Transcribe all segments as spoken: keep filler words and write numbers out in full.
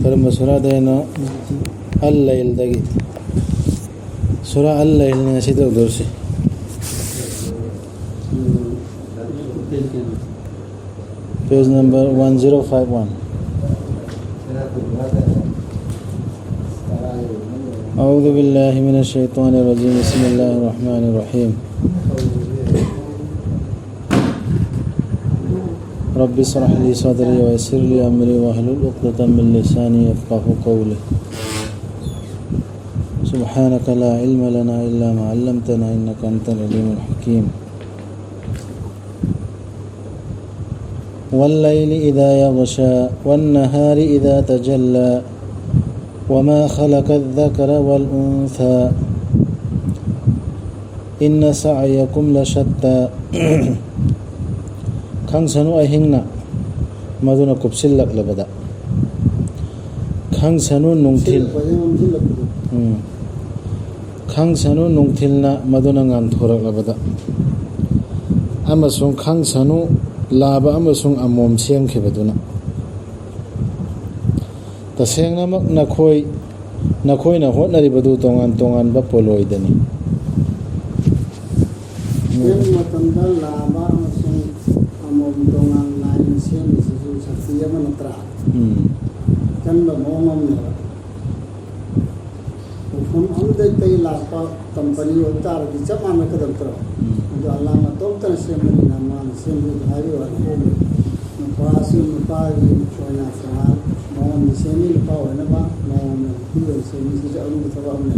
ꯀꯔꯝꯕ ꯁꯨꯔꯥꯗꯩꯅꯣ? ꯑꯜ ꯂꯩꯜꯗꯒꯤ꯫ ꯁꯨꯔꯥ ꯑꯜ ꯂꯩꯜꯅꯤ ꯉꯁꯤ ꯇꯧꯗꯧꯔꯤꯁꯤ꯫ Page number one zero five one. أعوذ بالله من الشيطان الرجيم. بسم الله الرحمن الرحيم. رب اشرح لي صدري ويسر لي أمري واحلل عقدة من لساني يفقه قولي. سبحانك لا علم لنا إلا ما علمتنا إنك أنت العليم الحكيم. والليل إذا يغشى والنهار إذا تجلى وما خلق الذكر والأنثى إن سعيكم لشتى. ꯈꯪꯁꯅꯨ ꯑꯍꯤꯡꯅ ꯃꯗꯨꯅ ꯀꯨꯞꯁꯤꯜꯂꯛꯂꯕꯗ꯫ ꯈꯪꯁꯅꯨ ꯅꯨꯡꯊꯤꯜ꯫ ꯎꯝ꯫ ꯈꯪꯁꯅꯨ ꯅꯨꯡꯊꯤꯜꯅ ꯃꯗꯨꯅ ꯉꯥꯟꯊꯣꯔꯛꯂꯕꯗ꯫ ꯑꯃꯁꯨꯡ ꯈꯪꯁꯅꯨ ꯂꯥꯕ ꯑꯃꯁꯨꯡ ꯑꯃꯣꯝ ꯁꯦꯝꯈꯤꯕꯗꯨꯅ꯫ ꯇꯁꯦꯡꯅꯃꯛ ꯅꯈꯣꯏ, ꯅꯈꯣꯏꯅ ꯍꯣꯠꯅꯔꯤꯕꯗꯨ ꯇꯣꯉꯥꯟ ꯇꯣꯉꯥꯟꯕ ꯄꯣꯠꯂꯣꯏꯗꯅꯤ꯫ ꯁꯦꯝꯕ ꯃꯇꯝꯗ ꯂꯥꯕ ꯑꯃꯁꯨꯡ ꯑꯃꯣꯝ ꯇꯣꯉꯥꯟ ꯅꯥꯏꯅ ꯁꯦꯝꯕꯁꯤꯁꯨ ꯁꯛꯇꯤ ꯑꯃ ꯅꯠꯇ꯭ꯔꯥ? ꯎꯝ꯫ ꯑꯀꯟꯕ ꯃꯑꯣꯡ ꯑꯃꯅꯦꯕ꯫ ꯃꯐꯝ ꯑꯃꯗꯒꯤ ꯂꯥꯛꯄ ꯀꯝꯄꯅꯤ ꯑꯣꯏꯕ ꯇꯥꯔꯗꯤ ꯆꯞ ꯃꯥꯟꯅꯀꯗꯕ ꯅꯠꯇ꯭ꯔꯣ? ꯎꯝ꯫ ꯑꯗꯣ ꯑꯜꯂꯥ ꯃꯇꯣꯝꯇꯅ ꯁꯦꯝꯕꯅꯤꯅ ꯃꯥꯅ ꯁꯦꯝꯕꯗꯨ ꯍꯥꯏꯕ ꯋꯥꯅꯤ꯫ ꯅꯨꯄꯥꯁꯨ ꯅꯨꯄꯥꯒꯤ ꯑꯣꯏꯅ ꯇꯣꯉꯥꯟ ꯃꯑꯣꯡꯗ ꯁꯦꯝꯃꯤ, ꯅꯨꯄꯥ ꯑꯣꯏꯅꯕ ꯃꯑꯣꯡꯗ ꯅꯨꯄꯤ ꯑꯣꯏꯅ ꯁꯦꯝꯃꯤ꯫ ꯁꯤꯁꯨ ꯑꯔꯨꯕ ꯊꯕꯛ ꯑꯃꯅꯦ꯫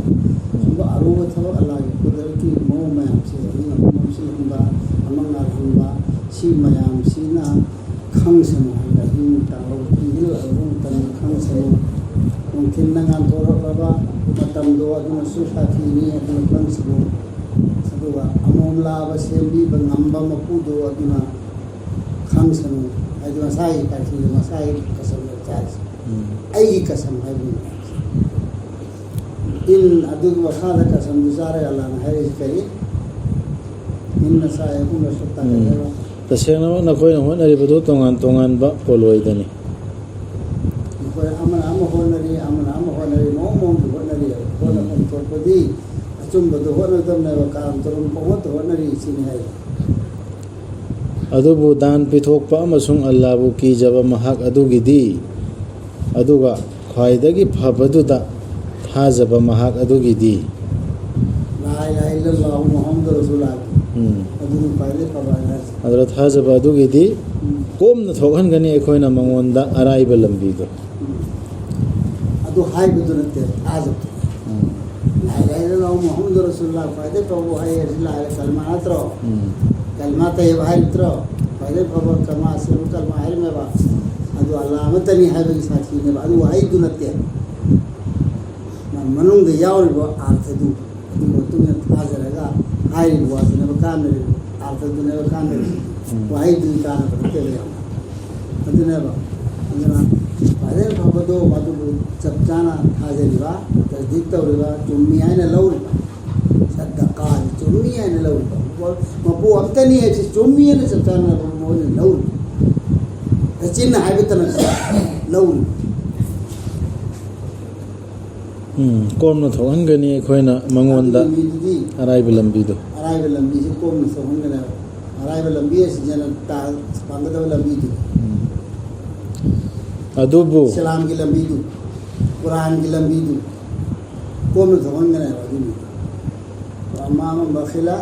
ꯁꯨꯝꯕ ꯑꯔꯨꯕ ꯊꯕꯛ ꯑꯜꯂꯥꯒꯤ ꯀꯨꯗꯔꯠꯀꯤ ꯃꯑꯣꯡ ꯃꯌꯥꯝꯁꯦ ꯑꯍꯤꯡ ꯑꯃ ꯃꯝꯁꯤꯜꯍꯟꯕ, ꯑꯃ ꯉꯥꯜꯍꯟꯕ, ꯁꯤ ꯃꯌꯥꯝꯁꯤꯅ ꯈꯪꯁꯅꯨ ꯍꯥꯏꯕ꯫ ꯑꯍꯤꯡ ꯇꯥꯕ ꯇꯨꯝꯁꯤꯜꯂꯛꯂꯕ ꯃꯇꯝꯗ ꯈꯪꯁꯅꯨ꯫ ꯅꯨꯡꯊꯤꯜꯅ ꯉꯥꯟꯊꯣꯔꯛꯂꯕ ꯃꯇꯝꯗꯣ ꯑꯗꯨꯅꯁꯨ ꯁꯥꯊꯤꯅꯤ, ꯑꯗꯨꯅ ꯈꯪꯁꯅꯨ꯫ ꯑꯗꯨꯒ ꯑꯃꯣꯝ ꯂꯥꯕ ꯁꯦꯝꯕꯤꯕ ꯉꯝꯕ ꯃꯄꯨꯗꯣ ꯑꯗꯨꯅ ꯈꯪꯁꯅꯨ꯫ ꯍꯥꯏꯗꯤ ꯃꯁꯥꯒꯤ ꯀꯥꯊꯤꯗ ꯃꯁꯥꯒꯤ ꯀꯁꯝ ꯆꯥꯔꯤꯁꯦ꯫ ꯎꯝ꯫ ꯑꯩꯒꯤ ꯀꯁꯝ ꯍꯥꯏꯕꯅꯤ꯫ ꯏꯟ ꯑꯗꯨꯒꯤ ꯃꯈꯥꯗ ꯀꯁꯝꯗꯨ ꯆꯥꯔꯒ ꯑꯜꯂꯥꯅ ꯍꯥꯏꯔꯤꯁꯤ ꯀꯔꯤ? ꯏꯟꯅ ꯁꯥꯏ ꯑꯍꯨꯝꯂꯛ ꯁꯨꯛ ꯇꯥꯛꯀꯅꯦꯕ꯫ ꯎꯝ꯫ ꯇꯁꯦꯡꯅꯃꯛ ꯅꯈꯣꯏꯅ ꯍꯣꯠꯅꯔꯤꯕꯗꯨ ꯇꯣꯉꯥꯟ ꯇꯣꯉꯥꯟꯕ ꯄꯣꯠꯂꯣꯏꯗꯅꯤ꯫ ꯑꯩꯈꯣꯏ ꯑꯃꯅ ꯑꯃ ꯍꯣꯠꯅꯔꯤ, ꯑꯃꯅ ꯑꯃ ꯍꯣꯠꯅꯔꯤ, ꯃꯑꯣꯡ ꯃꯑꯣꯡꯗ ꯍꯣꯠꯅꯔꯤ꯫ ꯍꯣꯠꯅꯐꯝ ꯊꯣꯛꯄꯗꯤ ꯑꯆꯨꯝꯕꯗ ꯍꯣꯠꯅꯒꯗꯕꯅꯦꯕ, ꯀꯔꯝ ꯀꯔꯝ ꯄꯪꯍꯣꯠꯇ ꯍꯣꯠꯅꯔꯤ ꯁꯤꯅꯤ ꯍꯥꯏ꯫ ꯑꯗꯨꯕꯨ ꯗꯥꯟ ꯄꯤꯊꯣꯛꯄ ꯑꯃꯁꯨꯡ ꯑꯜꯂꯥꯕꯨ ꯀꯤꯖꯕ ꯃꯍꯥꯛ ꯑꯗꯨꯒꯤꯗꯤ, ꯑꯗꯨꯒ ꯈ꯭ꯋꯥꯏꯗꯒꯤ ꯐꯕꯗꯨꯗ ꯊꯥꯖꯕ ꯃꯍꯥꯛ ꯑꯗꯨꯒꯤꯗꯤ꯫ ꯂꯥ ꯏꯂꯥꯍ ꯏꯜꯂꯜꯂꯥꯍꯨ ꯃꯨꯍꯝꯃꯗꯨ ꯔꯁꯨꯂꯨꯜꯂꯥꯍ꯫ ꯎꯝ꯫ ꯑꯗꯨꯅꯤ ꯈ꯭ꯋꯥꯏꯗꯒꯤ ꯐꯕ ꯍꯥꯏꯁꯦ꯫ ꯑꯗꯨꯗ ꯊꯥꯖꯕ ꯑꯗꯨꯒꯤꯗꯤ ꯎꯝ꯫ ꯀꯣꯝꯅ ꯊꯣꯛꯍꯟꯒꯅꯤ ꯑꯩꯈꯣꯏꯅ ꯃꯉꯣꯟꯗ ꯑꯔꯥꯏꯕ ꯂꯝꯕꯤꯗꯣ꯫ ꯎꯝ꯫ ꯑꯗꯨ ꯍꯥꯏꯕꯗꯨ ꯅꯠꯇꯦ, ꯊꯥꯖꯕ꯫ ꯎꯝ꯫ ꯂꯥ ꯏꯂꯥꯍ ꯏꯜꯂꯜꯂꯥꯍꯨ ꯃꯨꯍꯝꯃꯗꯨ ꯔꯁꯨꯂꯨꯜꯂꯥꯍ ꯈ꯭ꯋꯥꯏꯗꯒꯤ ꯐꯕ ꯋꯥꯍꯩ ꯑꯁꯤ ꯂꯥ ꯏꯂꯥꯍ ꯀꯂꯃꯥ ꯅꯠꯇ꯭ꯔꯣ? ꯎꯝ꯫ ꯀꯂꯃꯥ ꯇꯩꯌꯕ ꯍꯥꯏꯔꯤꯕ ꯅꯠꯇ꯭ꯔꯣ? ꯈ꯭ꯋꯥꯏꯗꯒꯤ ꯐꯕ ꯀꯂꯃꯥ, ꯑꯁꯦꯡꯕ ꯀꯂꯃꯥ ꯍꯥꯏꯔꯤꯃꯦꯕ꯫ ꯎꯝ꯫ ꯑꯗꯨ ꯑꯜꯂꯥꯍ ꯑꯃꯠꯇꯅꯤ ꯍꯥꯏꯕꯒꯤ ꯁꯥꯈꯤꯅꯦꯕ꯫ ꯑꯗꯨ ꯋꯥꯍꯩꯗꯨ ꯅꯠꯇꯦ꯫ ꯃꯅꯨꯡꯗ ꯌꯥꯎꯔꯤꯕ ꯑꯥꯔꯊꯗꯨ, ꯑꯗꯨꯒꯤ ꯃꯇꯨꯡ ꯏꯟꯅ ꯊꯥꯖꯔꯒ ꯍꯥꯏꯔꯤꯕ ꯋꯥꯗꯨꯅꯦꯕ ꯀꯥꯟꯅꯔꯤꯕ, ꯑꯥꯔꯊꯗꯨꯅꯦꯕ ꯀꯥꯟꯅꯔꯤꯕ꯫ ꯎꯝ꯫ ꯋꯥꯍꯩꯗꯨꯒꯤ ꯀꯥꯟꯅꯕ ꯅꯠꯇꯦꯕ ꯌꯥꯝꯅ꯫ ꯑꯗꯨꯅꯦꯕ꯫ ꯑꯗꯨꯅ ꯈ꯭ꯋꯥꯏꯗꯒꯤ ꯐꯕꯗꯣ ꯑꯗꯨꯕꯨ ꯆꯞ ꯆꯥꯅ ꯊꯥꯖꯔꯤꯕ, ꯇꯁꯗꯤꯛ ꯇꯧꯔꯤꯕ, ꯆꯨꯝꯃꯤ ꯍꯥꯏꯅ ꯂꯧꯔꯤꯕ, ꯁꯗꯀꯥꯁꯤ ꯆꯨꯝꯃꯤ ꯍꯥꯏꯅ ꯂꯧꯔꯤꯕ, ꯃꯄꯨ ꯑꯃꯠꯇꯅꯤ ꯍꯥꯏꯁꯤ ꯆꯨꯝꯃꯤ ꯍꯥꯏꯅ ꯆꯞ ꯆꯥꯅ ꯃꯣꯏꯅ ꯂꯧꯔꯤꯕ꯫ ꯆꯤꯟꯅ ꯍꯥꯏꯕꯇ ꯅꯠꯇꯅ ꯂꯧꯔꯤꯕ꯫ ꯎꯝ, ꯀꯣꯝꯅ ꯊꯣꯛꯍꯟꯒꯅꯤ ꯑꯩꯈꯣꯏꯅ ꯃꯉꯣꯟꯗ ꯑꯗꯨꯒꯤ ꯃꯤꯗꯨꯗꯤ ꯑꯔꯥꯏꯕ ꯂꯝꯕꯤꯗꯣ꯫ ꯑꯔꯥꯏꯕ ꯂꯝꯕꯤꯁꯦ ꯀꯣꯝꯅ ꯊꯣꯛꯍꯟꯒꯅꯤ ꯍꯥꯏꯕ꯫ ꯑꯔꯥꯏꯕ ꯂꯝꯕꯤ ꯑꯁꯤ ꯖꯅ ꯇꯥ-, ꯄꯥꯝꯒꯗꯕ ꯂꯝꯕꯤꯗꯨ꯫ ꯎꯝ꯫ ꯑꯗꯨꯕꯨ ꯏꯁꯂꯥꯝꯒꯤ ꯂꯝꯕꯤꯗꯨ, ꯀꯨꯔꯥꯟꯒꯤ ꯂꯝꯕꯤꯗꯨ ꯀꯣꯝꯅ ꯊꯣꯛꯍꯟꯒꯅꯤ ꯍꯥꯏꯕ ꯑꯗꯨꯒꯤ ꯃꯤꯗꯨ꯫ ꯑꯃ ꯑꯃ ꯕꯈꯤꯂ꯫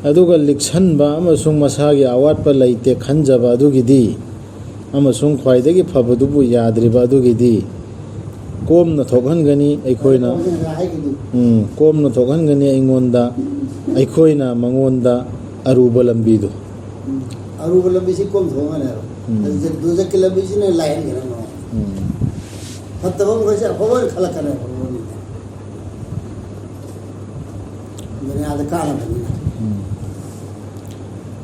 ꯑꯗꯨꯒ ꯂꯤꯛꯁꯟꯕ ꯑꯃꯁꯨꯡ ꯃꯁꯥꯒꯤ ꯑꯋꯥꯠꯄ ꯂꯩꯇꯦ ꯈꯟꯖꯕ ꯑꯗꯨꯒꯤꯗꯤ, ꯑꯃꯁꯨꯡ ꯈ꯭ꯋꯥꯏꯗꯒꯤ ꯐꯕꯗꯨꯕꯨ ꯌꯥꯗ꯭ꯔꯤꯕ ꯑꯗꯨꯒꯤꯗꯤ, ꯀꯣꯝꯅ ꯊꯣꯛꯍꯟꯒꯅꯤ ꯑꯩꯈꯣꯏꯅ꯫ ꯍꯥꯏꯈꯤꯗꯨ꯫ ꯎꯝ, ꯀꯣꯝꯅ ꯊꯣꯛꯍꯟꯒꯅꯤ ꯑꯩꯉꯣꯟꯗ, ꯑꯩꯈꯣꯏꯅ ꯃꯉꯣꯟꯗ ꯑꯔꯨꯕ ꯂꯝꯕꯤꯗꯨ꯫ ꯎꯝ, ꯑꯔꯨꯕ ꯂꯝꯕꯤꯁꯤ ꯀꯣꯝ ꯊꯣꯛꯍꯟꯒꯅꯤ ꯍꯥꯏꯕ꯫ ꯎꯝ꯫ ꯑꯗꯨ ꯗꯨꯖꯛꯀꯤ ꯂꯝꯕꯤꯁꯤꯅ ꯂꯥꯏꯍꯟꯒꯅꯤ ꯃꯉꯣꯟꯗ꯫ ꯎꯝ꯫ ꯐꯠꯇꯕ ꯃꯈꯩꯁꯦ ꯑꯐꯕ ꯑꯣꯏꯅ ꯈꯜꯂꯛꯀꯅꯤ ꯍꯥꯏꯕ ꯃꯉꯣꯟꯗ꯫ ꯗꯨꯅꯤꯌꯥꯗ ꯀꯥꯟꯅꯕꯅꯤꯅ꯫ ꯎꯝ꯫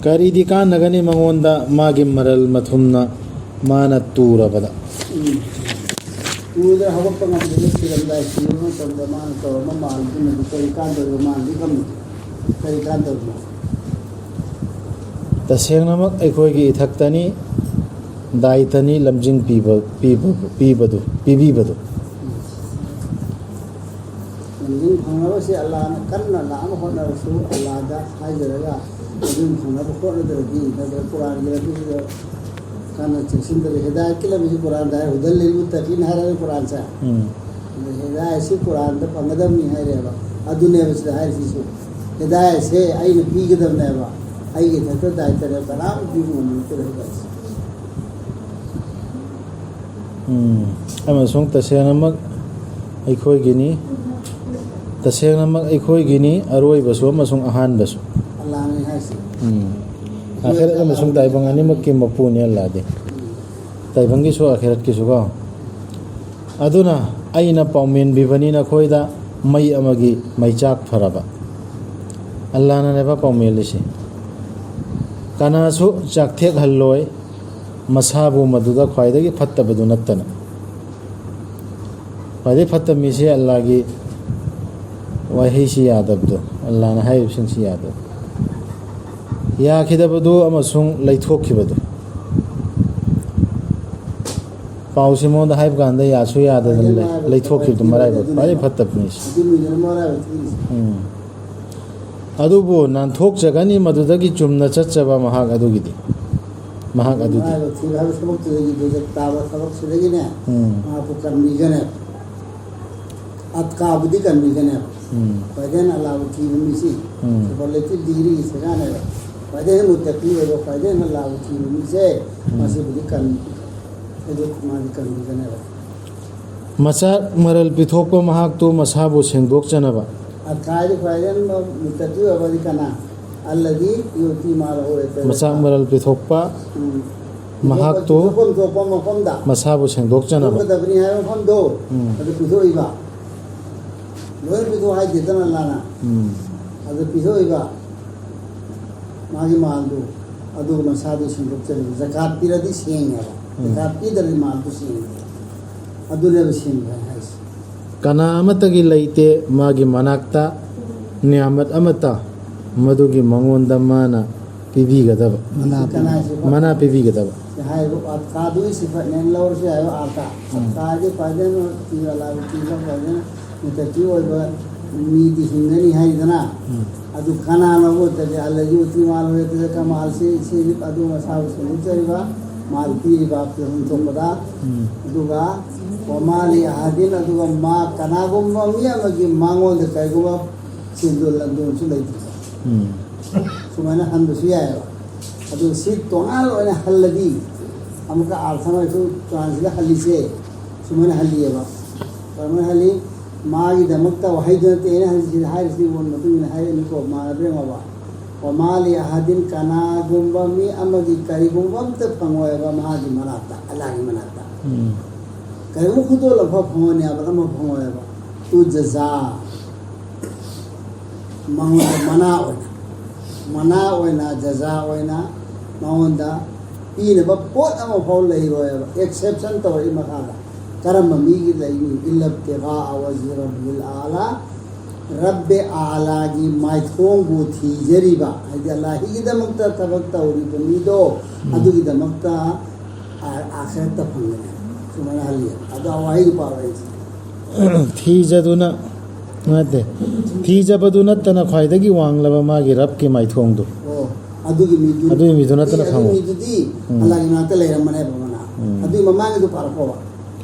ꯀꯔꯤꯗꯤ ꯀꯥꯟꯅꯒꯅꯤ ꯃꯉꯣꯟꯗ ꯃꯥꯒꯤ ꯃꯔꯜ ꯃꯊꯨꯝꯅ ꯃꯥꯅ ꯇꯨꯔꯕꯗ? ꯎꯝ꯫ ꯇꯨꯗ ꯍꯧꯒꯠꯄ ꯉꯝꯗꯅ ꯁꯤꯔꯝꯗꯥꯏ ꯁꯤꯕ ꯃꯇꯝꯗ ꯃꯥꯅ ꯇꯧꯔꯝꯕ ꯃꯥꯜꯗꯨꯅꯗꯤ ꯀꯔꯤ ꯀꯥꯟꯗꯧꯔꯤꯕ? ꯃꯥꯅꯗꯤ ꯈꯪꯗꯦ꯫ ꯀꯔꯤ ꯀꯥꯟꯗꯧꯔꯤꯅꯣ? ꯇꯁꯦꯡꯅꯃꯛ ꯑꯩꯈꯣꯏꯒꯤ ꯏꯊꯛꯇꯅꯤ꯫ ꯗꯥꯏꯇꯅꯤ ꯂꯝꯖꯤꯡ ꯄꯤꯕ ꯄꯤꯕ ꯄꯤꯕꯗꯨ ꯄꯤꯕꯤꯕꯗꯨ꯫ ꯂꯝꯖꯤꯡ ꯐꯪꯅꯕꯁꯤ ꯑꯜꯂꯥꯅ ꯀꯟꯅ ꯂꯥꯛꯅ ꯍꯣꯠꯅꯔꯁꯨ, ꯑꯜꯂꯥꯗ ꯍꯥꯏꯖꯔꯒ ꯂꯝꯖꯤꯡ ꯐꯪꯅꯕ ꯍꯣꯠꯅꯗ꯭ꯔꯗꯤ, ꯅꯠꯇ꯭ꯔꯒ ꯀꯨꯔꯥꯟꯒꯤ ꯂꯝꯕꯤꯁꯤꯗ ꯀꯟꯅ ꯆꯦꯛꯁꯤꯟꯗ꯭ꯔꯗꯤ, ꯍꯤꯗꯥꯌꯠꯀꯤ ꯂꯝꯕꯤꯁꯤ ꯀꯨꯔꯥꯟꯗ ꯍꯥꯏ, ꯍꯨꯗꯜ ꯂꯤꯜ ꯃꯨꯠꯇꯀꯤꯟ ꯍꯥꯏꯔꯒ ꯀꯨꯔꯥꯟꯁꯦ꯫ ꯎꯝ꯫ ꯑꯗ ꯍꯤꯗꯥꯌꯠꯁꯤ ꯀꯨꯔꯥꯟꯗ ꯐꯪꯒꯗꯕꯅꯤ ꯍꯥꯏꯔꯦꯕ꯫ ꯑꯗꯨꯅꯦꯕ ꯁꯤꯗ ꯍꯥꯏꯔꯤꯁꯤꯁꯨ꯫ ꯍꯤꯗꯥꯌꯠꯁꯦ ꯑꯩꯅ ꯄꯤꯒꯗꯕꯅꯦꯕ꯫ ꯑꯩꯒꯤ ꯏꯊꯛꯇ ꯗꯥꯏꯇꯅꯦꯕ, ꯀꯅꯥꯝ ꯄꯤꯕ ꯉꯝꯕ ꯅꯠꯇꯦ ꯍꯤꯗꯥꯌꯠꯁꯦ꯫ ꯎꯝ꯫ ꯑꯃꯁꯨꯡ ꯇꯁꯦꯡꯅꯃꯛ ꯑꯩꯈꯣꯏꯒꯤꯅꯤ, ꯇꯁꯦꯡꯅꯃꯛ ꯑꯩꯈꯣꯏꯒꯤꯅꯤ, ꯑꯔꯣꯏꯕꯁꯨ ꯑꯃꯁꯨꯡ ꯑꯍꯥꯟꯕꯁꯨ꯫ ꯑꯜꯂꯥꯅꯤ ꯍꯥꯏꯁꯦ꯫ ꯎꯝ꯫ ꯑꯥꯈꯤꯔꯠ ꯑꯃꯁꯨꯡ ꯇꯥꯏꯕꯪ ꯑꯅꯤꯃꯛꯀꯤ ꯃꯄꯨꯅꯤ ꯑꯜꯂꯥꯗꯤ꯫ ꯎꯝ꯫ ꯇꯥꯏꯕꯪꯒꯤꯁꯨ ꯑꯥꯈꯤꯔꯠꯀꯤꯁꯨ ꯀꯣ꯫ ꯑꯗꯨꯅ ꯑꯩꯅ ꯄꯥꯎꯃꯦꯟꯕꯤꯕꯅꯤ ꯅꯈꯣꯏꯗ ꯃꯩ ꯑꯃꯒꯤ ꯃꯩꯆꯥꯛ ꯐꯔꯕ꯫ ꯑꯜꯂꯥꯅꯅꯦꯕ ꯄꯥꯎꯃꯦꯜꯂꯤꯁꯦ꯫ ꯀꯅꯥꯁꯨ ꯆꯥꯛꯊꯦꯛꯍꯜꯂꯣꯏ, ꯃꯁꯥꯕꯨ ꯃꯗꯨꯗ ꯈ꯭ꯋꯥꯏꯗꯒꯤ ꯐꯠꯇꯕꯗꯨ ꯅꯠꯇꯅ꯫ ꯈ꯭ꯋꯥꯏꯗꯒꯤ ꯐꯠꯇꯕ ꯃꯤꯁꯦ ꯑꯜꯂꯥꯒꯤ ꯋꯥꯍꯩꯁꯤ ꯌꯥꯗꯕꯗꯣ, ꯑꯜꯂꯥꯅ ꯍꯥꯏꯔꯤꯕꯁꯤꯡꯁꯤ ꯌꯥꯗꯕ꯫ ꯌꯥꯈꯤꯗꯕꯗꯨ ꯑꯃꯁꯨꯡ ꯂꯩꯊꯣꯛꯈꯤꯕꯗꯨ꯫ ꯄꯥꯎꯁꯤ ꯃꯉꯣꯟꯗ ꯍꯥꯏꯕ ꯀꯥꯟꯗ ꯌꯥꯁꯨ ꯌꯥꯗꯗꯅ ꯂꯩ-, ꯂꯩꯊꯣꯛꯈꯤꯕꯗꯨ ꯃꯔꯥꯏꯕꯛ ꯈ꯭ꯋꯥꯏꯗꯒꯤ ꯐꯠꯇꯕ ꯃꯤꯁꯦ꯫ ꯑꯗꯨ ꯃꯤꯗꯨꯅ ꯃꯔꯥꯏꯕꯛ ꯊꯤꯔꯤꯁꯦ꯫ ꯎꯝ꯫ ꯑꯗꯨꯕꯨ ꯅꯥꯟꯊꯣꯛꯆꯒꯅꯤ ꯃꯗꯨꯗꯒꯤ ꯆꯨꯝꯅ ꯆꯠꯆꯕ ꯃꯍꯥꯛ ꯑꯗꯨꯒꯤꯗꯤ꯫ ꯃꯍꯥꯛ ꯑꯗꯨꯗꯤ꯫ ꯃꯔꯥꯏꯕꯛ ꯊꯤꯕ ꯍꯥꯏꯕ ꯊꯕꯛꯇꯨꯗꯒꯤ, ꯗꯣꯖꯈ ꯇꯥꯕ ꯊꯕꯛꯁꯤꯗꯒꯤꯅꯦ, ꯎꯝ꯫ ꯃꯍꯥꯛꯄꯨ ꯀꯟꯕꯤꯒꯅꯦꯕ꯫ ꯑꯠꯀꯥꯕꯨꯗꯤ ꯀꯟꯕꯤꯒꯅꯦꯕ꯫ ꯎꯝ꯫ ꯈ꯭ꯋꯥꯏꯗꯩ ꯍꯦꯟꯅ ꯑꯜꯂꯥꯕꯨ ꯀꯤꯕ ꯃꯤꯁꯤ, ꯎꯝ꯫ ꯁꯨꯄꯔꯂꯦꯇꯤꯚ ꯗꯤꯒ꯭ꯔꯤꯒꯤ ꯁꯔꯀꯥꯔꯅꯦꯕ꯫ ꯈ꯭ꯋꯥꯏꯗꯩ ꯍꯦꯟꯅ ꯃꯨꯠꯇꯀꯤ ꯑꯣꯏꯕ, ꯈ꯭ꯋꯥꯏꯗꯩ ꯍꯦꯟꯅ ꯑꯜꯂꯥꯕꯨ ꯀꯤꯕ ꯃꯤꯁꯦ, ꯎꯝ꯫ ꯃꯁꯤꯕꯨꯗꯤ ꯀꯟ-, ꯑꯗꯨ ꯃꯥꯗꯤ ꯀꯟꯕꯤꯒꯅꯦꯕ꯫ ꯃꯆꯥꯛ ꯃꯔꯜ ꯄꯤꯊꯣꯛꯄ ꯃꯍꯥꯛꯇꯨ ꯃꯁꯥꯕꯨ ꯁꯦꯡꯗꯣꯛꯆꯅꯕ꯫ ꯑꯠꯀꯥꯗꯤ ꯈ꯭ꯋꯥꯏꯗꯩ ꯍꯦꯟꯅ ꯃꯨꯠꯇꯀꯤ ꯑꯣꯏꯕꯗꯤ ꯀꯅꯥ? ꯑꯜꯂꯗꯤ ꯌꯨꯇꯤ ꯃꯥꯜ ꯑꯣꯏꯔꯦ꯫ ꯃꯆꯥꯛ ꯃꯔꯜ ꯄꯤꯊꯣꯛꯄ ꯎꯝ꯫ ꯃꯍꯥꯛꯇꯨ ꯄꯤꯊꯣꯛꯐꯝ ꯊꯣꯛꯄ ꯃꯐꯝꯗ ꯃꯁꯥꯕꯨ ꯁꯦꯡꯗꯣꯛꯆꯅꯕ꯫ ꯄꯤꯊꯣꯛꯀꯗꯕꯅꯤ ꯍꯥꯏꯕ ꯃꯐꯝꯗꯣ ꯎꯝ꯫ ꯑꯗꯨ ꯄꯤꯊꯣꯛꯏꯕ꯫ ꯂꯣꯏꯅ ꯄꯤꯊꯣꯛ ꯍꯥꯏꯗꯦꯗꯅ ꯑꯜꯂꯥꯅ꯫ ꯎꯝ꯫ ꯑꯗꯨ ꯄꯤꯊꯣꯛꯏꯕ꯫ ꯃꯥꯒꯤ ꯃꯥꯜꯗꯨ ꯑꯗꯨꯒ ꯃꯁꯥꯗꯨ ꯁꯦꯡꯗꯣꯛꯆꯔꯤꯕ꯫ ꯖꯀꯥꯠ ꯄꯤꯔꯗꯤ ꯁꯦꯡꯉꯦꯕ꯫ ꯎꯝ꯫ ꯖꯀꯥꯠ ꯄꯤꯗ꯭ꯔꯗꯤ ꯃꯥꯜꯗꯨ ꯁꯦꯡꯗꯦ꯫ ꯑꯗꯨꯅꯦꯕ ꯁꯦꯡꯕ ꯍꯥꯏꯁꯦ꯫ ꯀꯅꯥ ꯑꯃꯠꯇꯒꯤ ꯂꯩꯇꯦ ꯃꯥꯒꯤ ꯃꯅꯥꯛꯇ ꯅꯤꯌꯥꯃꯠ ꯑꯃꯠꯇ ꯃꯗꯨꯒꯤ ꯃꯉꯣꯟꯗ ꯃꯥꯅ ꯄꯤꯕꯤꯒꯗꯕ꯫ ꯃꯅꯥ ꯀꯅꯥꯁꯦ? ꯃꯅꯥ ꯄꯤꯕꯤꯒꯗꯕ꯫ ꯍꯥꯏꯔꯤꯕ ꯑꯠꯀꯥꯗꯨꯒꯤ ꯁꯤꯐꯠꯅꯦꯅ ꯂꯧꯔꯁꯨ ꯌꯥꯏꯕ ꯑꯥꯔꯊ꯫ ꯎꯝ꯫ ꯑꯠꯀꯥꯗꯤ ꯐꯖꯅ ꯊꯤꯕ ꯂꯥꯏꯕ ꯊꯤꯕ ꯐꯖꯅ ꯃꯨꯇꯀꯤ ꯑꯣꯏꯕ ꯃꯤꯗꯤ ꯍꯤꯡꯒꯅꯤ ꯍꯥꯏꯗꯅ꯫ ꯎꯝ꯫ ꯑꯗꯨ ꯀꯅꯥꯅꯣꯕꯨ ꯇꯗꯤ ꯑꯜꯂꯖꯤ ꯎꯇꯤ ꯃꯥꯜ ꯍꯨꯌꯦ ꯇꯗꯤ ꯀꯃꯥꯜꯁꯤ ꯁꯤ ꯑꯗꯨ ꯃꯁꯥꯕꯨ ꯁꯟꯗꯣꯛꯆꯔꯤꯕ ꯃꯥꯜ ꯄꯤꯔꯤꯕ ꯐꯤꯕꯝ ꯊꯣꯛꯄꯗ꯫ ꯎꯝ꯫ ꯑꯗꯨꯒ ꯋꯃꯥꯂꯤ ꯑꯍꯗꯤꯟ ꯑꯗꯨꯒ ꯃꯥ ꯀꯅꯥꯒꯨꯝꯕ ꯃꯤ ꯑꯃꯒꯤ ꯃꯉꯣꯟꯗ ꯀꯔꯤꯒꯨꯝꯕ ꯁꯦꯟꯗꯣꯟ ꯂꯟꯗꯣꯟꯁꯨ ꯂꯩꯇ꯭ꯔꯤꯕ꯫ ꯎꯝ꯫ ꯁꯨꯃꯥꯏꯅ ꯍꯟꯕꯁꯨ ꯌꯥꯏꯑꯕ꯫ ꯑꯗꯨ ꯁꯤ ꯇꯣꯉꯥꯟ ꯑꯣꯏꯅ ꯍꯜꯂꯗꯤ ꯑꯃꯨꯛꯀ ꯑꯥꯔꯊ ꯑꯃꯁꯨ ꯇꯣꯉꯥꯟꯁꯤꯗ ꯍꯜꯂꯤꯁꯦ ꯁꯨꯃꯥꯏꯅ ꯍꯜꯂꯤꯑꯕ꯫ ꯀꯔꯝꯍꯥꯏꯅ ꯍꯜꯂꯤ? ꯃꯥꯒꯤꯗꯃꯛꯇ ꯋꯥꯍꯩꯗꯨ ꯅꯠꯇꯦ ꯑꯩꯅ ꯍꯥꯏꯔꯤꯁꯤ, ꯍꯥꯏꯔꯤꯁꯤ ꯃꯣꯟ ꯃꯇꯨꯡ ꯏꯟꯅ ꯍꯥꯏꯔꯛꯑꯅꯤꯀꯣ, ꯃꯥꯟꯅꯕ꯭ꯔꯥ ꯌꯦꯡꯉꯣꯕ꯫ ꯋꯃꯥꯂꯤ ꯑꯍꯗꯤꯟ ꯀꯅꯥꯒꯨꯝꯕ ꯃꯤ ꯑꯃꯒꯤ ꯀꯔꯤꯒꯨꯝꯕ ꯑꯝꯇ ꯐꯪꯉꯣꯏꯕ ꯃꯥꯒꯤ ꯃꯅꯥꯛꯇ, ꯑꯜꯂꯥꯍꯒꯤ ꯃꯅꯥꯛꯇ꯫ ꯎꯝ꯫ ꯀꯔꯤꯒꯨꯝꯕ ꯈꯨꯗꯣꯜ ꯑꯃ ꯐꯪꯉꯣꯏꯅꯦ ꯍꯥꯏꯕ ꯑꯃ ꯐꯪꯉꯣꯏꯕ꯫ ꯇꯨ ꯖꯖꯥ꯫ ꯃꯉꯣꯟꯗ ꯃꯅꯥ ꯑꯣꯏꯅ, ꯃꯅꯥ ꯑꯣꯏꯅ, ꯖꯖꯥ ꯑꯣꯏꯅ ꯃꯉꯣꯟꯗ ꯄꯤꯅꯕ ꯄꯣꯠ ꯑꯃꯐꯥꯎ ꯂꯩꯔꯣꯏꯕ꯫ ꯑꯦꯛꯁꯦꯞꯁꯟ ꯇꯧꯔꯛꯏ ꯃꯈꯥꯗ꯫ ꯀꯔꯝꯕ ꯃꯤꯒꯤ ꯂꯩꯅꯤ? "ꯏꯜꯂꯕꯇꯤꯒꯥ ꯋꯖꯍꯤ ꯔꯕꯤꯜ ꯑꯥꯂꯥ", ꯔꯕꯦ ꯑꯥꯂꯥꯒꯤ ꯃꯥꯏꯊꯣꯡꯕꯨ ꯊꯤꯖꯔꯤꯕ, ꯍꯥꯏꯗꯤ ꯑꯜꯂꯥꯍꯤꯒꯤꯗꯃꯛꯇ ꯊꯕꯛ ꯇꯧꯔꯤꯕ ꯃꯤꯗꯣ, ꯎꯝ꯫ ꯑꯗꯨꯒꯤꯗꯃꯛꯇ ꯑꯥ-, ꯑꯥꯈꯤꯔꯠꯇ ꯐꯪꯒꯅꯤ꯫ ꯁꯨꯃꯥꯏꯅ ꯍꯜꯂꯤ꯫ ꯑꯗꯣ ꯋꯥꯍꯩꯗꯨ ꯄꯥꯎ ꯑꯩꯁꯦ꯫ ꯊꯤꯖꯗꯨꯅ, ꯅꯠꯇꯦ, ꯊꯤꯖꯕꯗꯨ ꯅꯠꯇꯅ ꯈ꯭ꯋꯥꯏꯗꯒꯤ ꯋꯥꯡꯂꯕ ꯃꯥꯒꯤ ꯔꯕꯀꯤ ꯃꯥꯏꯊꯣꯡꯗꯨ꯫ ꯑꯣ, ꯑꯗꯨꯒꯤ ꯃꯤꯗꯨ-, ꯑꯗꯨꯒꯤ ꯃꯤꯗꯨ ꯅꯠꯇꯅ ꯑꯗꯨꯒꯤ ꯐꯪꯉꯣꯏ꯫ ꯃꯤꯗꯨꯗꯤ ꯎꯝ꯫ ꯑꯜꯂꯥꯍꯒꯤ ꯃꯅꯥꯛꯇ ꯂꯩꯔꯝꯃꯅꯦꯕ ꯃꯅꯥ꯫ ꯎꯝ꯫ ꯑꯗꯨꯒꯤ ꯃꯃꯥꯡꯒꯤꯗꯨ ꯄꯥꯔꯛꯑꯣꯕ꯫